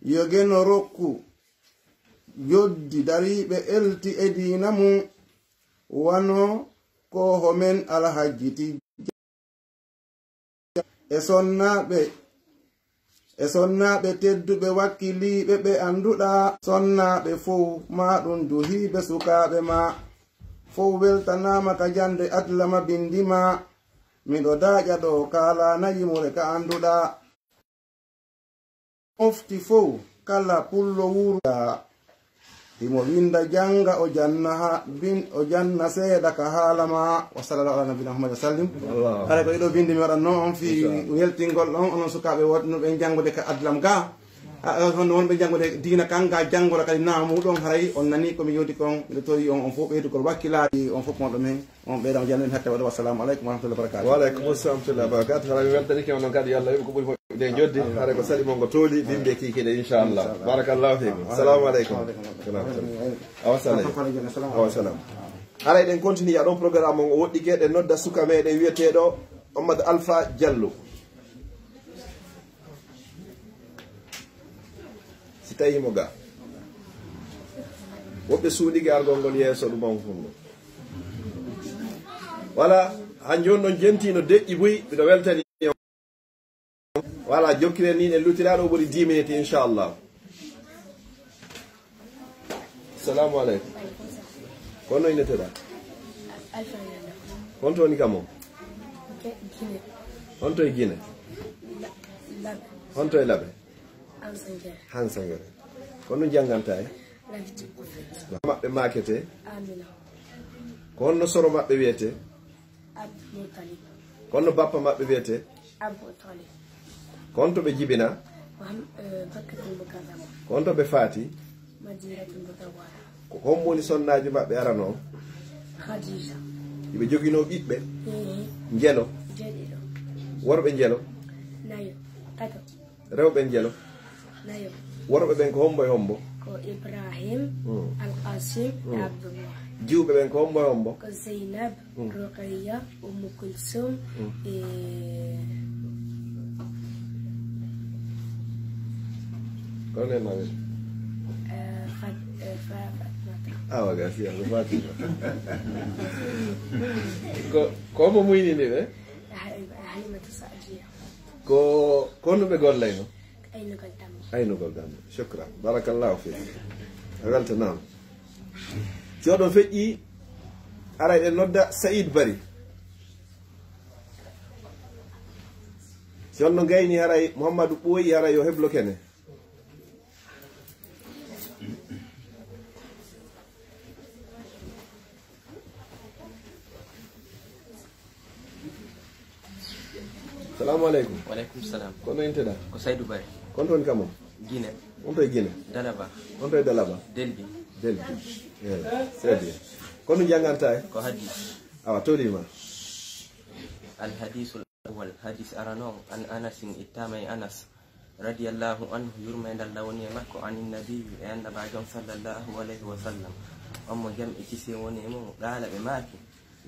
yo Geno rokku joddi dariiɓe elti e diina mum. Wano kooho men Alhajji Tijjani e sonnaaɓe, e sonnaaɓe tedduɓe wakkiliiɓe ɓe annduɗaa. Sonnaaɓe fow maa ɗum duhiiɓe sukaaɓe maa. Fow weltanaama ka jannde Adlama binndi maa. Miɗo daaƴa ɗoo kaalaana yimre ka annduɗaa. Mofti fow, kala pullo wuurda, himo winnda jannga, o janna ha bin-, o janna seeɗa ka haala ma. Wa sallallahu ala nabiyina Muhammad wa sallim. Allah. Kala ko ɗiɗo binndi mi waɗatno on fii weltingol on, onon sukaaɓe wonɓe janngude ka Adlam ga. A, a, honno wonɓe janngude diina kan, ka janngola kadi naamu ɗon, haray on nani ko mi yewti kon, miɗo tori on, on fof ɓeydugol wakkilaaji, on fof mo ɗumen, on ɓeyda on jannde hatta waɗa. Wassalamu aleykum wa rahmatullahi wa barakatuh. Wa aleykum assalam wa rahmatullahi wa barakatuh. Haray mi weltanike on non kadi, yo Allah yoɓu ko ɓuri moƴƴude e joddi. Haray ko sali mon ngo tooli, bimbi e kiikiiɗe, inchallah. Inchallah. Barakallahu fiikum. Wa aleykum assalam. Assalamu aleykum. Wa aleykum assalam. Awa salam. Awa salam. Haray ɗen continue ɗon programme on o woɗɗike, ɗen nodda suka meɗen wi'eteeɗo Amadou Alpha Diallo. Si tawi mo ga. Woɓɓe suuɗike argol ngol yeeso ɗum on fungo. Wala, han jooni ɗon jentino deƴƴi buy, miɗo weltani on. Wala, jokkiren ni, en luttiraɗo ɓuri dix minutes, inchallah. Salamu aleykum. Ko no inneteɗaa? Alpha Yanda. Honto woni kamo? Ge-, Gine. Honto e Gine? La-, Labe. Honto e Labe? Hansangere. Hansangere. Ko no janngantaa e? Lafti Kufet. Maɓɓe maakete? Amina. Ko honno soro maɓɓe wiyete? Abdul Muttalib. Ko honno bappa maɓɓe wiyete? Abu Talib. Ko honto ɓe jibina? Muham-, eh, Bakkatul Mukarrama. Ko honto ɓe faati? Madinatul Munawwara. Ko hombo woni sonnaajo maɓɓe arano on? Khadija. Iɓe joginoo ɓiɓɓe? Ehe. Njelo? Jeeɗiɗo. Worɓe njelo? Nayo. Tato. Rewɓe njelo? Nayo. Worɓe ɓen ko hombo e hombo? Ko Ibrahim, Mm. Al-Qasim, e Mm. Abdullah. Jiwɓe ɓen ko hombo e hombo? Ko Zeynab, Mm. Ruqayya, Ummu Kulsum, Mm. e Ko ne ma ɓe? Eh, Fat-, eh, Fa-, Fatmata. Awa, gasi, awa, Fatima. Ko, ko mo muynini ɓe? Ha-, Halimatu Sa'diya. Ko, ko no ɓe gollayno? Aynugol dammu. Aynugol dammu. Shukran. Barakallahu fiik. A weltanaama. Si oɗon feƴƴi, aray ɗen nodda Saïd Bari. Si on no gayni, haray Muhammadu ɓooyi, haray yo heblo kene. Salamu aleykum. Wa aleykum salam. Ko no inneteɗaa? Ko Saydu Bari. Ko honto woni kamo? Gine. Honto e Gine? Dalaba. Honto e Dalaba? Delbi. Delbi. Eh, très bien. Ko no janngantaa e? Ko hadis. Awa, tolima. Al hadisul awwal, hadis arano on, an Anasin, ittaama e Anas, radiyallahu anhu, yurmeende Alla woni e makko, anin nabiyyi, e Annabaajo on, sallallahu alayhi wa sallam. On mo jam e kisiyee woni e mun, qaala, ɓe maaki,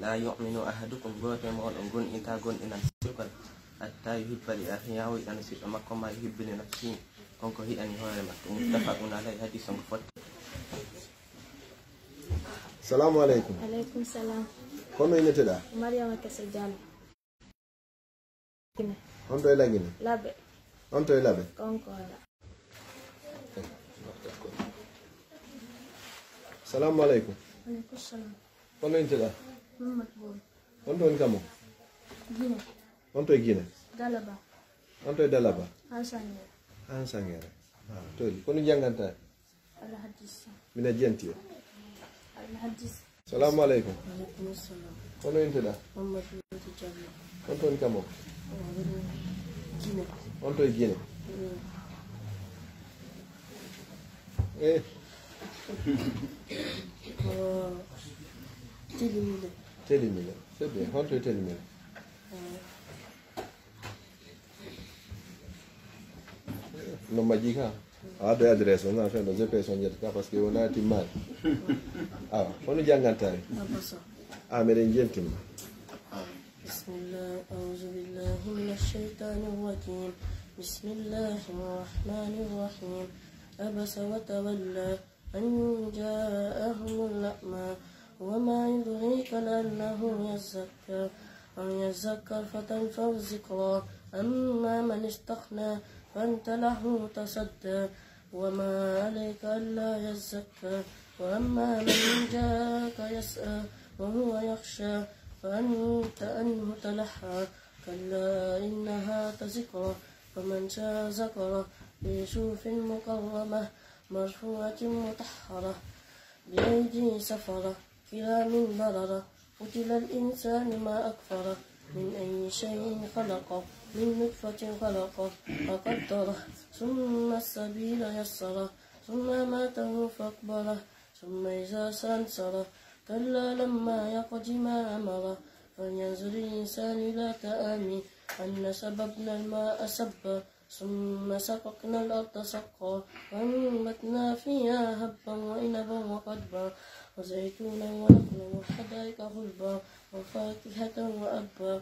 "Laa yu'minu ahadukum, gooto e mooɗon gomɗintaa gomɗinal sirkol, hatta yuhibba li akhihi, haa o yiɗana siɗɗo makko ma yuhibbu li nafsihi, kon ko yiɗani hoore makko." Muttafaqun alayhi, hadis on ko fotti. Salamu aleykum. Aleykum salam. Ko no inneteɗaa? Mariama Kese Diallo. Honto e Lagine? Labe. Honto e Labe? Konkola. Salamu aleykum. Aleykum salam. Ko no inneteɗaa? Muhammad Boy. Honto woni kamo? Gine. Honto e Gine? Dalaba. Honto e Dalaba? Hansangere. Hansangere. Ah, toli. Ko no janngantaa? Alhadis. Mina jenti. Alhadis. Salamu aleykum. Aleykum salam. Ko no inneteɗaa? Mamadou Wade Diallo. Honto woni kamo? Gine. Honto e Gine? Mm. Eh. Ko Telimile. Telimile. C'est bien. Honto e Telimile? Eh. No majji ka? A addoy adresse on, na fen ɗo G P S on ƴetta ka, parce que wona timmaani. Awa, hono janngantaa e? Abaso. A, meɗen jentima. بسم الله، أعوذ بالله من الشيطان الرجيم. بسم الله الرحمن الرحيم. عبس وتولى أن جاءه الأعمى وما يدريك لعله يزكى أو يذكر فتنفعه الذكرى أما من استغنى فأنت له تصدى وما عليك ألا يزكى وأما من جاءك يسعى وهو يخشى فأنت عنه تلهى كلا إنها تذكرة فمن شاء ذكره في صحف مكرمة مرفوعة مطهرة بأيدي سفرة كرام بررة قتل الإنسان ما أكفره من أي شيء خلقه؟ من نطفة خلقه فقدره، ثم السبيل يسره، ثم أماته فأقبره، ثم إذا شاء أنشره. كلا لما يقض ما أمره، فلينظر الإنسان إلى طعامه، أنا صببنا الماء صبا، ثم شققنا الأرض شقا، فأنبتنا فيها حبا وعنبا وقضبا، وزيتونا ونخلا وحدائق غلبا، وفاكهة وأبا،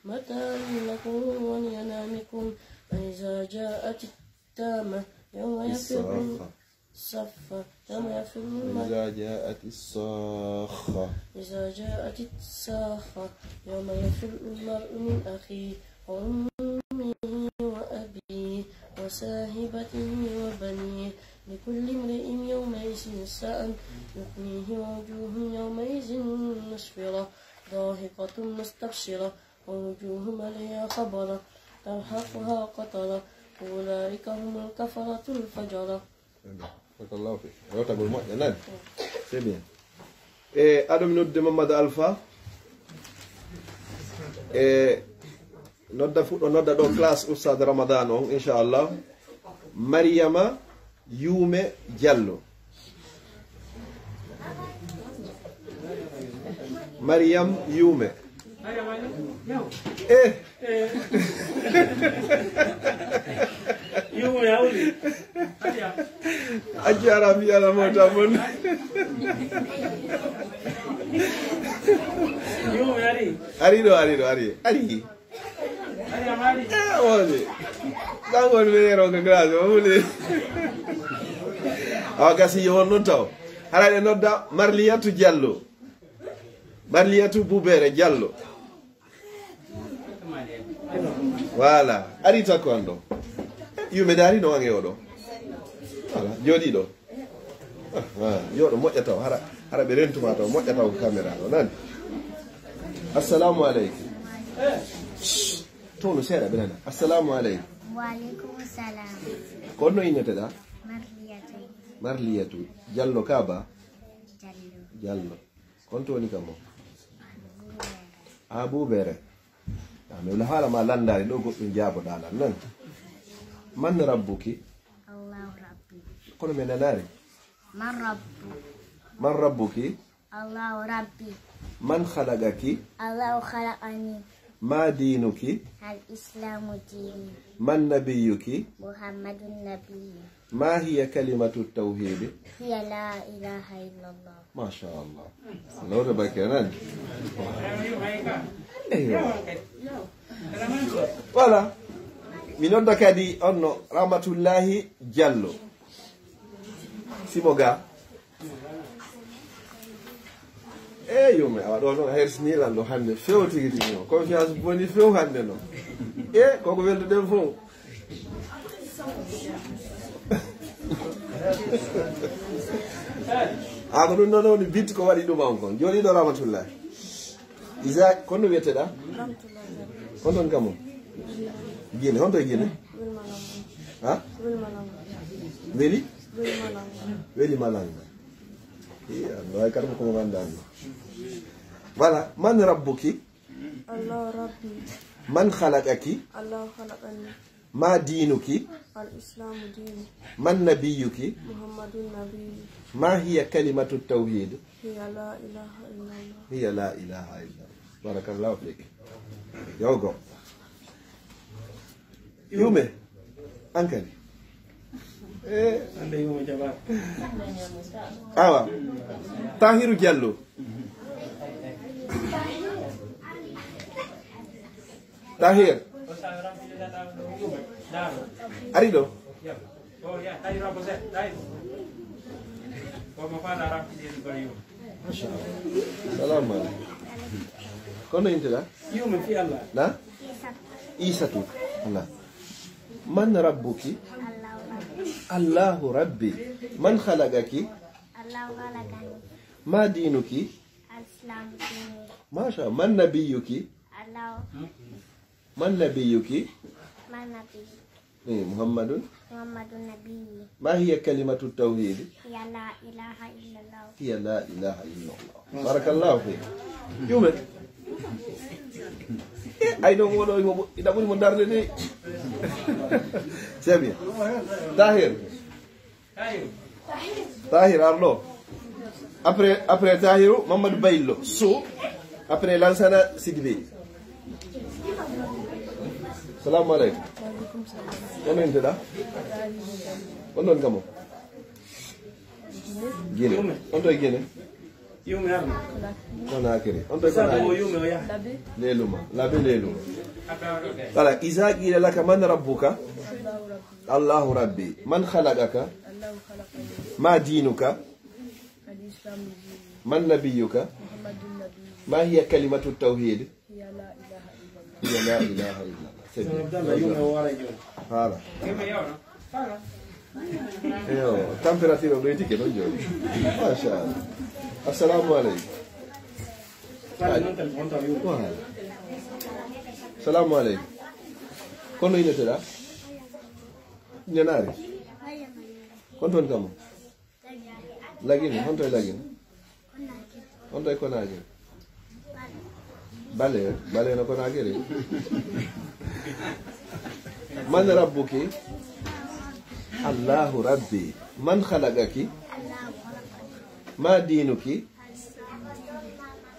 متاعا لكم ولأنعامكم. فإذا جاءت التامة، يوم يفر الصافة. يوم يفر المرء إذا جاءت الصاخة. إذا جاءت الصاخة، يوم يفر المرء من أخيه وأمه وأبيه وصاحبته وبنيه، لكل امرئ يومئذ شأن يغنيه، ووجوه يومئذ مسفرة، ضاحكة مستبشرة، ووجوه عليها غبرة، ترهقها قترة، أولئك هم الكفرة الفجرة. Barakallahu fik. Rewtagol moƴƴa, nani? C'est bien. E, aɗo mi noddude Mamadou Alpha. E, nodda fuɗɗo, nodda ɗo classe Oustaz Ramadan on, inchallah. Mariama Yuume Diallo. Mariam Yuume. Eh. Yuume, a wuli? A jarama, fii Alla, mawta mon. Yuume ari. Ari ɗo, ari ɗo, ari. Ari. Ari, a mari. Eh, woni. Ɗan woni ɓe yero ko grâce, o wuli. Awa, gasi yo won non taw. Hara ɗe nodda Marliyatu Diallo. Marliyatu Bubere Diallo. Voilà. Ari takko an ɗo. Yuume dari no ange o ɗo. Voilà. Jooɗi ɗo. Ah, ah, yo ɗo moƴƴa taw. Hara, hara ɓe rentuma taw. Moƴƴa taw ko caméra ɗo. Nani? Assalamu aleykum. Shh. To no seeɗa ɓe nana. Assalamu aleykum. Wa aleykum salam. Ko honno inneteɗaa? Marliyatu. Marliyatu. Diallo ka ba? Diallo. Diallo. Kon to woni ka mo? Abuubere. Ah, mi wala haala ma landaari ɗo goɗɗum jaaboɗaa lan non. Man rabbuki? Allahu rabbi. Kono mi nanaari. Man rabbu. Man rabbuki? Allahu rabbi. Man khalaqaki? Allahu khalaqani. Ma diinuki? Al islamu diini. Man nabiyuki? Muhammadun nabiyyi. Ma hiya kalimatu tawhidi? Hiya la ilaha illallah. Masha Allah. Lawre ba kenan. Eywa. Voilà. Mi nodda kadi onno Rahmatullahi Diallo. Simo ga. E yo mi awa ɗo noon, a hersini lan ɗo hannde few tigi tigi noon. Confiance boni few hannde noon. E koko welduɗen fof. A ko ɗum noon woni bit ko waɗi ɗum on kon. Jooɗi ɗo Rahmatullah. Isa, kono wiyeteɗa? Kono ɗon kamo? Gine, honto e Gine? Ha? Weli? Weli Malanga. Iya, no ay karmo ko mo ganda. Voilà, man rabbuki? Allahu rabbi. Man khalaqaki? Allahu khalaqani. Ma diinuki? Al islamu diini. Man nabiyuki? Muhammadun nabiyyi. Ma hiya kalimatu tawhid? Hiya la ilaha illallah. Hiya la ilaha illallah. Barakallahu fik. Yogo. Yume. Ankali. Eh. Ande yume jaba. Awa. Tahiru Diallo. Tahir. Ari ɗo. Salamu aleykum. Kono inte la? Yume fi Allah. Na? Isatu. Allah. Man rabbuki? Allahu rabbi. Man khalaqaki? Allahu khalaqani. Ma dinuki? Al-Islam dini. Masha Allah. Man nabiyuki? Allahu. Man nabiyuki? Man nabi. Eh, Muhammadun? Muhammadun nabi. Ma hiya kalimatu tawhid? Hiya la ilaha illallah. Hiya la ilaha illallah. Barakallahu fik. Yume. Ay, non, oɗo, imo, ina ɓuri mo darde de. C'est bien. Tahir. Tahir, arɗo. Après, après Tahiru, Mamadou Baylo. So, après Lansana Sidibé. Salamu aleykum. Hono intoɗa? On ɗon kamo? Guinée. On to e Guinée? Yume arno. Conakry. On to e Sa Conakry? Mo yume o yaha. Leluma. Labe Leluma. Voilà. Iza qila laka man rabbuka? Allahu Rabbi. Man khalaqaka? Ma dinuka? Man nabiyuka? Ma hiya kalimatu tawhid? Hiya la ilaha illallah. C'est bien. Abdallah, yume o wara jooni. Voilà. Yo, température o ɗoytike non jooni. Machallah. Assalamu aleykum. Voilà. Salamu aleykum. Kono inoteɗa? Ñanaari. Kon ton kamo? Lagine, honto e Lagine? Honto e Konakiri? Bale, bale no Konakiri. Man rabbuki? Allahu Rabbi. Man khalaqaki? Ma dinuki?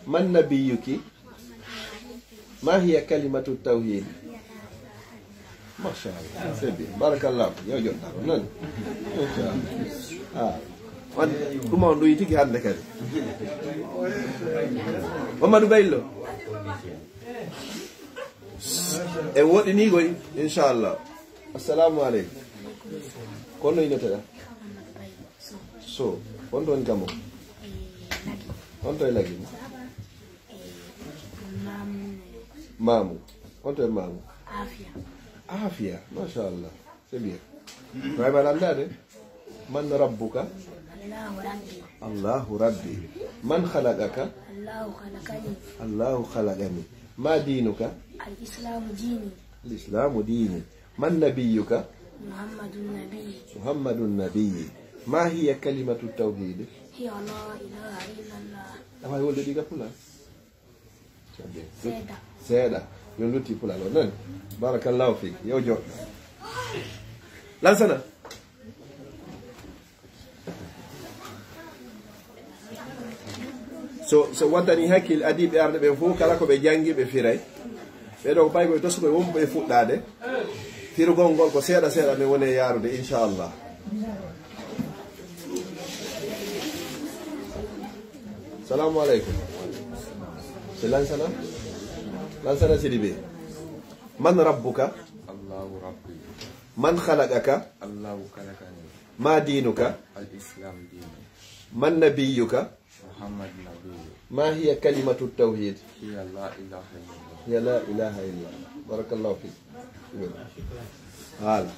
Man nabiyuki? Ma hiya kalimatu tawhid? Machallah, c'est bien. Barakallahu. Yo joɗɗa ko non. Machallah. Ah. Wan ɗum on ɗoyi tigi hannde kadi. Mamadou Baylo. E woɗɗi ni koy, inchallah. Assalamu aleykum. Kono inoteɗa? So, on ɗon kamo? On to e Lagine? Maamu. On to e Maamu? Afia. Afia, machallah. C'est bien. Ibrahima landaade. Man rabbuka? Allahu Rabbi. Allahu Rabbi. Man khalaqaka? Allahu khalaqani. Allahu khalaqani. Ma dinuka? Al-Islamu dini. Al-Islamu dini. Man nabiyuka? Muhammadu Nabi. Muhammadu Nabi. Ma hiya kalimatu tawhid? Hiya la ilaha illallah. Awa wolde diga pula. Seeɗa. Seeɗa. Yo lutti pulalo non. Barakallahu fik. Yo joɗɗo. Lansana. So, so waddani hakkil adiiɓe arɓe ɓen fof, kala ko ɓe janngi, ɓe firay. Ɓe ɗo ko paykoy tosukoy wonɓe e fuɗɗaade. Firugol ngol ko seeɗa seeɗa men woni e yaarude, inchallah. Salamu aleykum. C'est Lansana? Lansana Sidibé. Man rabbuka? Allahu Rabbi. Man khalaqaka? Allahu khalaqani. Ma dinuka? Al-Islam dini. Man nabiyuka? Muhammad Nabi. Ma hiya kalimatu tawhid? Hiya la ilaha illallah. Hiya la ilaha illallah. Barakallahu fik. Voilà.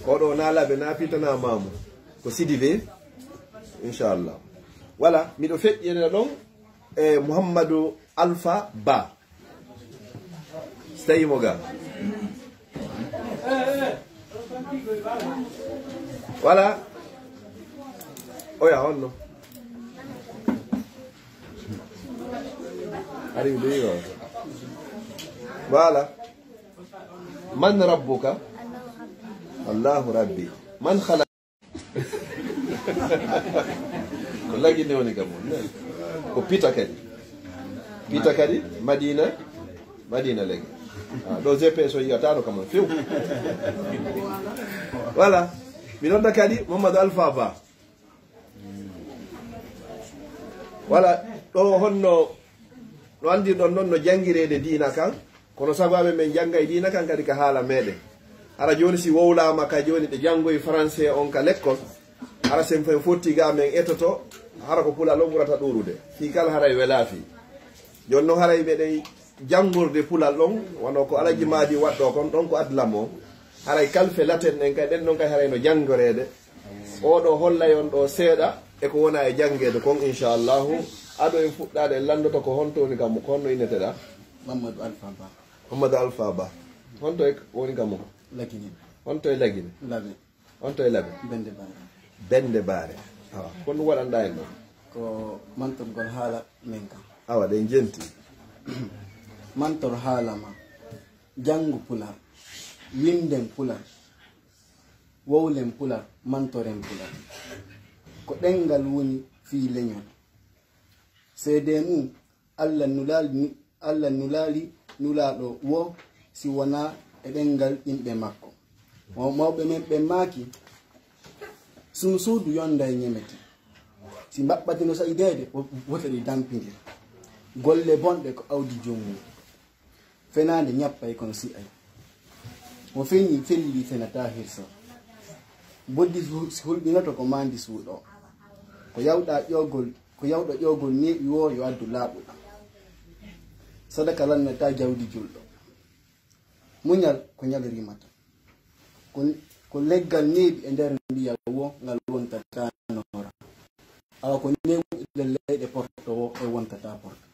Ko ɗo na Labe, na Fita, na Maamu. Ko Sidibé. Inchallah. Voilà, miɗo feƴƴina ɗon e Muhammadu Alfa Ba. So tawi mo ga. Voilà. Oya, honno? Ari, ɗo yiwa. Voilà. Man rabbuka? Allahu Rabbi. Man khalaq Ko Lagine woni kam on. Ko Pita kadi. Pita kadi, Madina, Madina Lagine. Ah, ɗo G P S o yiyataano kam on few. Voilà. Mi nodda kadi Mamadou Alpha Ba. Voilà. Ɗo honno, no anndirɗon non no janngireede diina kan. Kono sago amen men janngay diina kan kadi ka haala meɗen. Hara jooni si wowlaama ka jooni ɓe janngoyi français on ka lekkol, hara sen fen fotti ga men etoto, hara ko pulal on ɓurata ɗuuɗude. Fii kala haray welaa fii. Jooni non haray meɗen janngorde pulal on, wano ko Alaji Maadi waɗɗo kon, ɗon ko adla mo. Haray kalfe laten ɗen kay, ɗen ɗon kay haray no janngoreede. Oo ɗoo hollay on ɗoo seeɗa e ko wona e janngeede kon, inchallahu. Ado en fuɗɗaade, en lanndoto ko honto woni kam, ko honno inneteɗaa? Mamadou Alpha Ba. Mamadou Alpha Ba. Honto e woni kam? Lagine. Honto e Lagine? Labe. Honto e Labe? Bende Bare. Bende Bare. Awa, ko ɗum waɗanɗaa en ɗon? Ko mantorgol haala men kan. Awa, ɗen jenti. Mantor haala maa. Janngu Pular. Winnden Pular. Wowlen Pular. Mantoren Pular. Ko ɗemngal woni fii leñol. Seedee mum, Alla nulaali, Alla nulaali Nulaaɗo woo si wonaa e ɗemngal yimɓe makko. Maw-, mawɓe men ɓen maaki, "Sunu suudu yonday ñemete. Si mbaɓɓati no sa'i deede, wo-, wote ɗi dampindira. Golle bonɗe ko awdi joom mum. Fenaande ñappay kono si'ay. Mo fenii fellii fenataa hirsoo. Boddi su-, si hulɓinoto ko maandi suuɗoo. Ko yawɗa ƴoogol, ko yawɗo ƴoogol neeɓi woo yo addu laaɓuɗo. Sadaka lannataa jawdi julɗo. Muñal ko ñal rimata. Ko, ko leggal neeɓi e nder ndiyam woo ngal wontataa noora. Awa ko neeɓuɗe leyɗe porto woo e wontataa porto."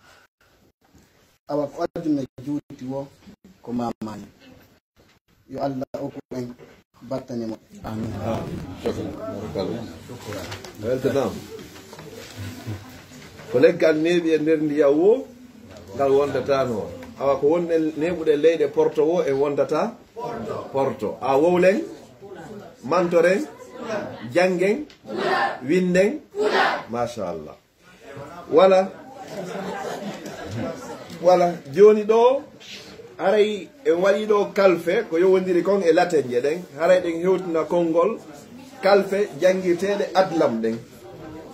Awa ko aduna juuti woo ko maamaaji. Yo Alla okku en battane moƴƴe. Amin. Weltanama. Ko leggal neeɓi e nder ndiyam woo, ngal wondatano. Awa ko wonɗen neeɓuɗe leyɗe porto woo, en wondataa porto. A wowlen, mantoren, janngen, winden. Machallah. Wala. Wala. Jooni ɗoo, haray en waɗii ɗoo kalfe ko yowondiri kon e latenje ɗen. Haray ɗen hewtina konngol kalfe janngirteeɗe adlam ɗen.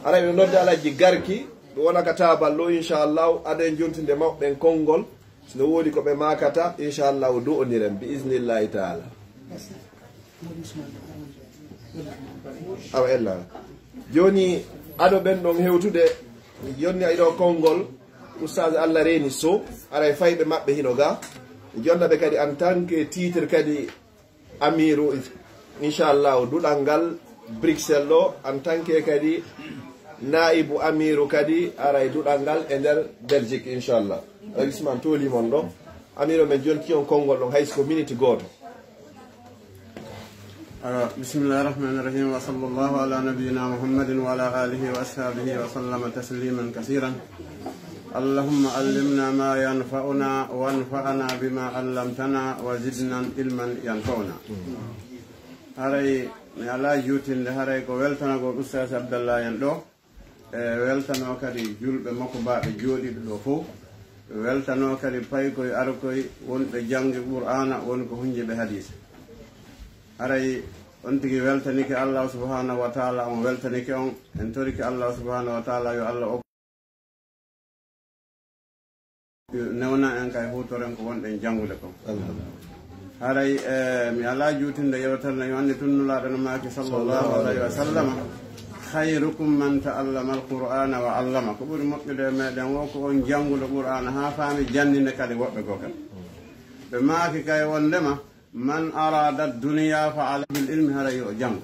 Haray ɓe nodda Alhaji Garki, ɗum wona ka taabal ɗoo, inchallahu, ado en jontinde maɓɓe ɓen konngol. Si no woodi ko ɓe maakata, inchallahu, du'oniren, bi isnillahi taala. Awa ella. Jooni, ado ɓen ɗon hewtude, jonni ay ɗoo konngol, Oustaz Alla Reeni Sow, aray fayɓe maɓɓe hino ga. Jonna ɓe kadi en tant que titre kadi Amiru, inchallahu, duɗal ngal Bruxelles ɗoo, en tant que kadi naibu amiru kadi aray duɗal ngal e nder Belgique, inchallah. Aray Ousmane, tooli mon ɗoo. Amiru men jonti on konngol ɗon, hay so ko miniti gooto. Awa, bismillahir rahmanir rahim, wa sallallahu ala nabiyyina Muhammadin wa ala alihi wa ashabihi wa sallama tasliman kasiran. اللهم علمنا ما ينفعنا وانفعنا بما علمتنا وزدنا علما ينفعنا. Haray mi alaa juutinde, haray ko weltanagol Ustaas Abdallah en ɗoo, e weltanoo kadi julɓe makko baaɓe jooɗiiɓe ɗoo fow, weltanoo kadi paykoy arkoy wonɓe jannge Qur'aana, woni ko hunjiiɓe hadiisa. Haray on tigi weltanike Allah subhanahu wa taala, on weltanike on, en torike Allah subhanahu wa taala yo Allah newna en kay huutoren ko wonɗen janngude kon. Amin. Haray, eh, mi alaa juutinde yewtere nde, yo annde tun Nulaaɗo no maaki sallallahu alayhi wa sallam, "Khayrukum man ta'allama al-Qur'ana wa 'allama." Ko ɓuri moƴƴude e meɗen wo ko on jannguɗo Qur'aana haa faami, janndinde kadi woɓɓe goo kadi. Ɓe maaki kay wondema, "Man arada dunya fa alayhi bil ilmi," haray yo o janngu.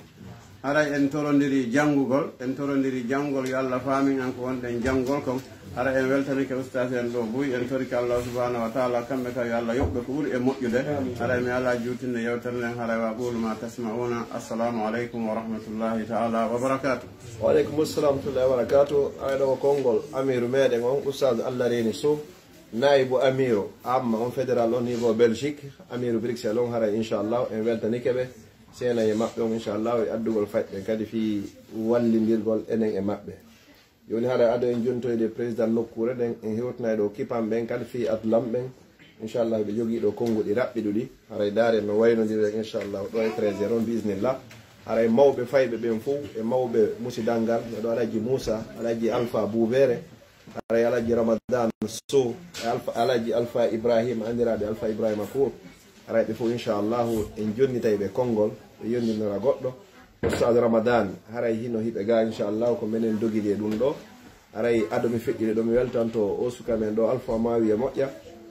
Haray en torondiri janngugol, en torondiri janngugol, yo Allah faamin en ko wonɗen janngugol kon. Haray en weltanike ustaas en ɗoo buy, en torike Allah subhanahu wa taala, kamɓe kay yo Allah yoɓɓe ko ɓuri e moƴƴude. Haray mi alaa juutinde yewtere nden, haray wa aqulu ma tasma'una. Assalamu aleykum wa rahmatullahi taala wa barakatuh. Wa aleykum assalam wa rahmatullahi wa barakatuh. Haray ɗoo ko konngol amiru meɗen on, Ustaas Allah Reeni Sow. Naayibu amiiru amma on fédéral au niveau Belgique, amiiru Bruxelles on, haray inchallahu en weltanike ɓe, seenay e maɓɓe on inchallahu e addugol fayɓe ɓen kadi fii wallindirgol enen e maɓɓe. Jooni haray ado en jontoyde président nokkuure ɗen, en hewtinay ɗoo kipan ɓen kadi fii adlam ɓen, inchallahu ɓe jogii ɗoo konnguɗi raɓɓiɗuɗi, haray daaren no waynondiri ɗen inchallahu ɗoo e treize heures on bi isnillah. Haray mawɓe fayɓe ɓen fow e mawɓe musidal ngal, no ɗoo Alhaji Moussa, Alhaji Alpha Buubere, haray Alhaji Ramadan Sow e Alfa, Alhaji Alfa Ibrahima, anndiraaɓe Alfa Ibrahima Kour. Haray ɓe fof, inchallahu, en jonnitay ɓe konngol, ɓe yondinora goɗɗo. Ustaad Ramadan, haray hino hiɓe ga, inchallahu, ko menen dogiri e ɗum ɗoo. Haray ado mi feƴƴude ɗoo, mi weltanto o suka men ɗoo, Alfa Maawiya moƴƴa.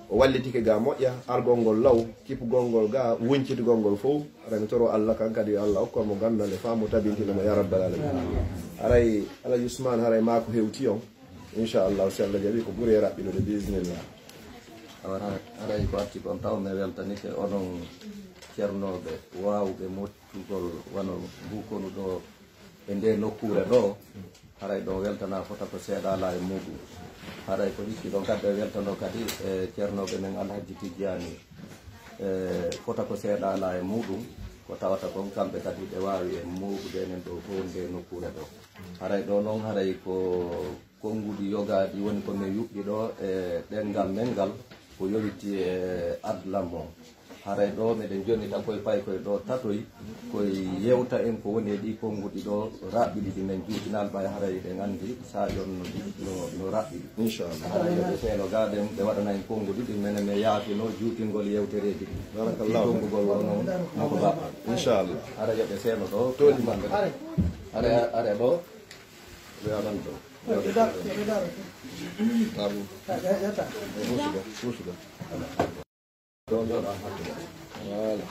O wallitike ga moƴƴa, argol ngol law, kippugol ngol ga, wuncitugol ngol fof. Haray mi toro Allah kan kadi, yo Allah okku mo ganndal e faamu, tabintina mo, ya rabbal alamin. Haray Alhaji Usman, haray maa ko hewti on. Inchallahu, si Allah jaɓi, ko ɓuri e raɓɓinude, biisinillah. Awa, haray ko arti kon, taw mi weltanike onon cernooɓe waawɓe mottugol wano ngu konu ɗoo e ndee nokkuure ɗoo. Haray ɗon weltana fota ko seeɗa alaa e muuɗum. Haray ko hikki ɗon kadi e weltanoo kadi e ceernooɓe men Alhajji Tijjaani. E fota ko seeɗa alaa e muuɗum, ko tawata kon kamɓe kadi ɓe waawi en muuɗude enen ɗoo fow ndee nokkuure ɗoo. Haray ɗoo non, haray ko konnguɗi yogaaɗi woni ko men yuɓɓi ɗoo e ɗemngal men ngal, ko yowiti e adlam on. Haray ɗoo meɗen jonnita koy paykoy ɗoo tatoy, koy yewta en ko woni e ɗii konnguɗi ɗoo raɓɓiɗi ɗi men juutinaali ɓay haray eɗen anndi saa'i on no, no, no raɓɓiɗi. Inchallah. Haray yo ɓe seeno gaa ɗen, ɓe waɗana en konnguɗi ɗin, menen men yaafino juutingol yewtereeji ɗin. Barakallahu. Konngugol wonno no ko baɗɗo. Inchallah. Haray yo ɓe seeno ɗoo. Tooni man. Haray, haray ɗoo. Ɓe aɗan ɗoo. Abu. Fusuga, fusuga. Voilà.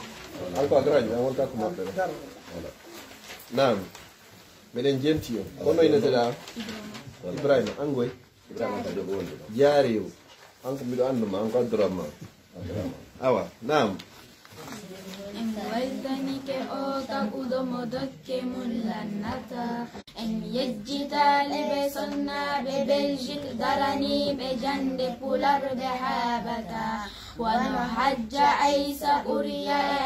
An ko a garaaji, an wonta ko maɓɓe ɗo. Voilà. Naam. Meɗen jenti on. Kono ina seɗa. Ibrahima, an goy? Jaari yo. An ko miɗo anndu ma, an ko Abdourahman. Awa, naam. En weltanike o kaɓuɗo mo dokke mum lannata. En yejjitaali ɓe sonnaaɓe Belgique daraniiɓe jannde pular ɓe haaɓata. Wano Hajja Aysa Ɓuriya e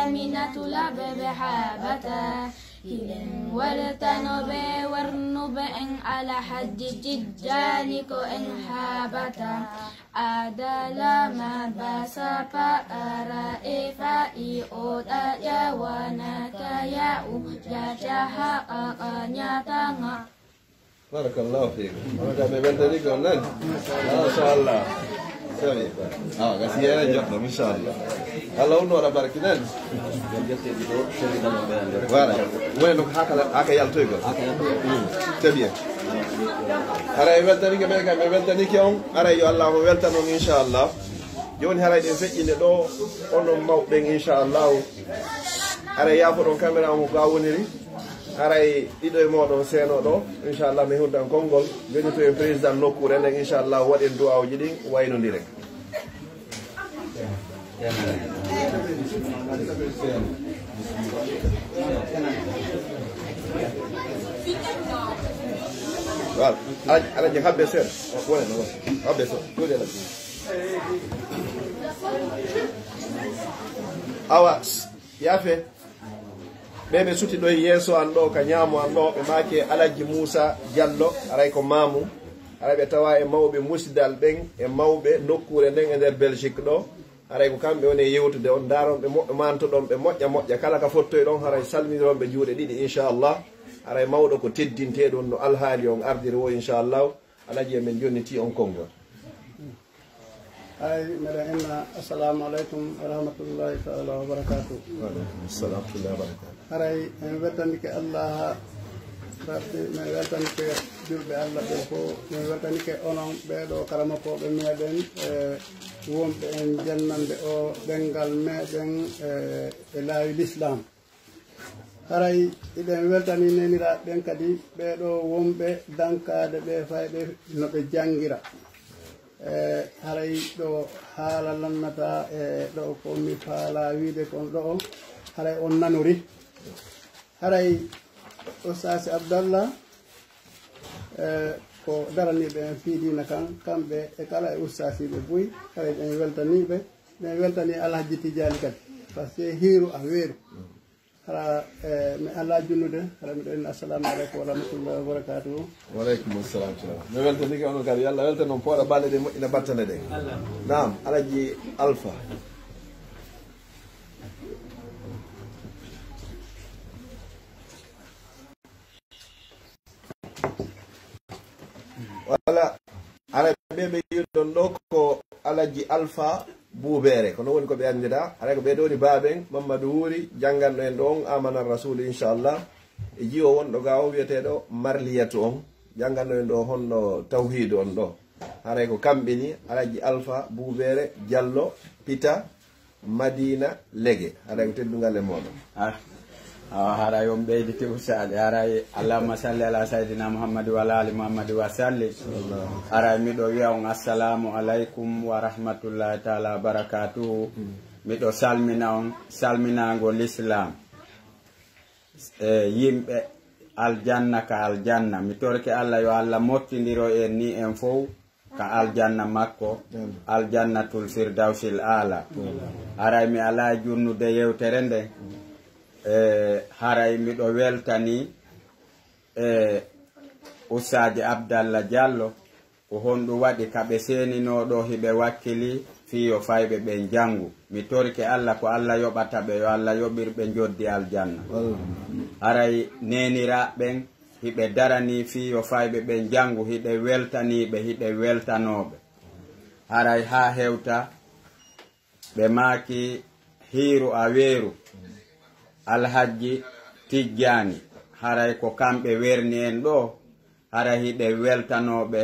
Aminatu Laɓe ɓe haaɓata. Hiɗen weltano ɓe warnuɓe en Alhajji Tijjaani ko en haaɓata. Adalama basa paara e fa'i o ɗaƴa wana kaya u jaja haqa kanya tanga. Barakallahu fiik. Wonata ɓe weltani ko nan. Masha Allah. Sabi. Awa, gasi yere jotno, inshallah. Allah on wara barki nan. Wala. Wala no haka haka yaltoy ko. C'est bien. Haray weltanike ɓe kam, ɓe weltanike on. Haray yo Allah o weltan on, inchallah. Jooni haray ɗen feƴƴinde ɗo, onon mawɓe ɓen, inchallah. Haray yaafoɗon caméra on ko a woniri. Haray ɗiɗo e mooɗon seeno ɗo, inchallah, mi huddan konngol. Jooni to en président nokkuure nden, inchallah, waɗen du'aawuji ɗin waynondire. Voilà. Ala, ala je habbe ser. Wala no. Habbe ser. Dole la. Awa, yaafe. Ɓe ɓe suti ɗo e yeeso an ɗo, ka ñaamo an ɗo, ɓe maaki e Alhaji Muusa Jallo, haray ko maamu. Haray ɓe tawa e mawɓe musidal ɓen, e mawɓe nokkuure nden e nder Belgique ɗo. Haray ko kamɓe woni e yewtude on, ndaaron ɓe moƴƴa, mantoɗon ɓe moƴƴa moƴƴa. Kala ka fottoyɗon, haray salminiron ɓe juuɗe ɗiɗi, inchallah. Haray mawɗo ko teddintee ɗum no alhaali on ardiri o, inchallah. Alhaji, emen jonniti on konngol. Ay, meɗen inna, assalamu aleykum wa rahmatullahi taala wa barakatuh. Wa aleykum salam wa rahmatullahi wa barakatuh. Haray en weltanike Allah, Rabbi, men weltanike julɓe Allah ɓe fof, men weltanike onon ɓee ɗoo karamokooɓe meɗen, e wonɓe en jannande o ɗemngal meɗen, e, e laawi l'islam. Haray hiɗen weltani neeniraaɓe ɓen kadi, ɓee ɗoo wonɓe dankaade ɓe fayɓe no ɓe janngira. E, haray ɗo haala lannata, e, ɗo ko mi faalaa wiide kon ɗo, haray on nanori. Haray Ustaasi Abdallah, e, ko daraniiɓe en fii diina kan, kamɓe e kala e ustaasiiɓe buy, haray ɗen weltaniiɓe, ɗen weltani Alhaji Tijaani kadi, parce que hiiru a weeru. Hara, e, mi alaa junnude, hara miɗo inna assalamu aleykum wa rahmatullahi wa barakatuhu. Wa aleykum assalam. Mi weltanike onon kadi. Yo Allah weltan on pooɗa balɗe ɗe moƴƴina battane ɗe. Naam, Alhaji Alfa. Wala, haray ɓe ɓe yiɗon ɗo ko Alhaji Alfa Buubeere, ko non woni ko ɓe anndira. Haray ko ɓe ɗo woni baaben Mammadu Wuuri, jannganɗo en ɗo on Amana Rasulu, inchallah. E jiwo wonɗo ga o wi'eteeɗo Marliyatu on, jannganɗo en ɗo honno tawhiidu on ɗo. Haray ko kamɓe ni, Alhaji Alfa Buubeere, Jallo, Pita, Madina Lege, haray ko teddungal e mooɗon. Ah, awa, haray on ɓeyditi ussaade, haray Allahumma salli ala Sayyidina Muhammad wa ala ali Muhammad wa sallim. Haray miɗo wi'a on assalamu aleykum wa rahmatullahi taala wa barakatuhu. Miɗo salmina on, salminaango l'islam. E yimɓe aljanna ka aljanna. Mi torike Alla yo Alla mottindiro en ni en fow ka aljanna makko, aljannatul firdawsil aala. Haray mi alaa junnude yewtere nden, e haray miɗo weltani e Ustaaji Abdalla Jallo, ko honɗum waɗi ka ɓe seeninoo ɗoo hiɓe wakkili fii yo fayɓe ɓen janngu. Mi torike Alla ko Alla yoɓata ɓe, yo Alla yoɓir ɓe njoddi aljanna. Haray neeniraaɓe ɓen hiɓe daranii fii yo fayɓe ɓen janngu, hiɗe weltanii ɓe, hiɗe weltanoo ɓe. Haray haa hewta ɓe maaki hiiru a weeru, Alhajji Tijjaani, haray ko kamɓe werni en ɗoo, haray hiɗe weltanoo ɓe,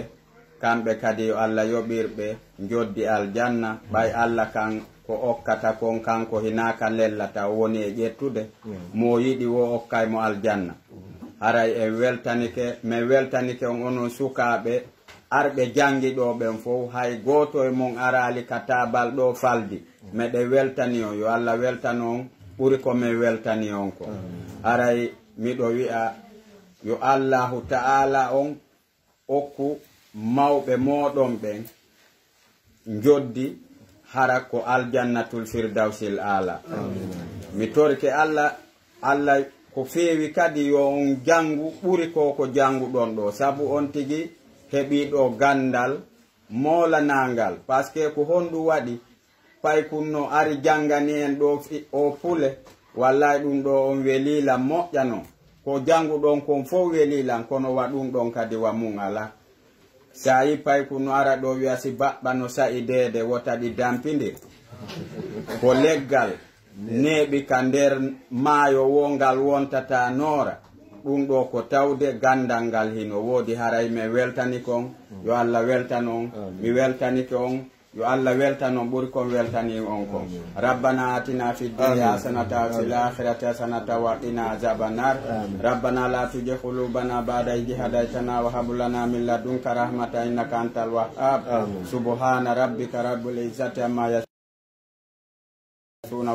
kamɓe kadi yo Alla yoɓir ɓe njoddi aljanna, ɓay Alla kan ko okkata kon kanko hinaa ka lellata, o woni e ƴettude, mo o yiɗi wo okkay mo aljanna. Haray en weltanike, men weltanike on onon sukaaɓe, arɓe janngi ɗoo ɓen fow, hay gooto e mon araali ka taabal ɗoo faldi. Meɗen weltani on, yo Alla weltano on ɓuri ko men weltani on kon. Haray miɗo wi'a, yo Allaahu Ta'aala on okku mawɓe mooɗon ɓen njoddi hara ko Aljannatul Firdawsil Aala. Mi torike Alla, Alla ko feewi kadi yo on janngu ɓuri ko ko jannguɗon ɗoo, sabu on tigi heɓii ɗoo ganndal moolanaangal. Parce que ko honɗum waɗi? Paykun no ari janngani en ɗoo fi-, oo pule, wallay ɗum ɗoo on welii lan moƴƴa non. Ko jannguɗon kon fow welii lan, kono wa ɗum ɗon kadi wa mun alaa. Sa yii paykun no ara ɗoo wi'a si baɓɓa no sa'i deede wota ɗi dampindir. Ko leggal neeɓi ka nder maayo woo ngal wontata noora. Ɗum ɗoo ko tawde ganndal ngal hino woodi. Haray men weltani kon, yo Alla weltano on. Mi weltanike on, yo Alla weltano on ɓuri kon weltani on kon. ربنا آتنا في الدنيا حسنة وفي الآخرة حسنة وقنا عذاب النار. ربنا لا تزغ قلوبنا بعد إذ هديتنا وهب لنا من لدنك رحمة إنك أنت الوهاب. سبحان ربك رب العزة عما يصفون.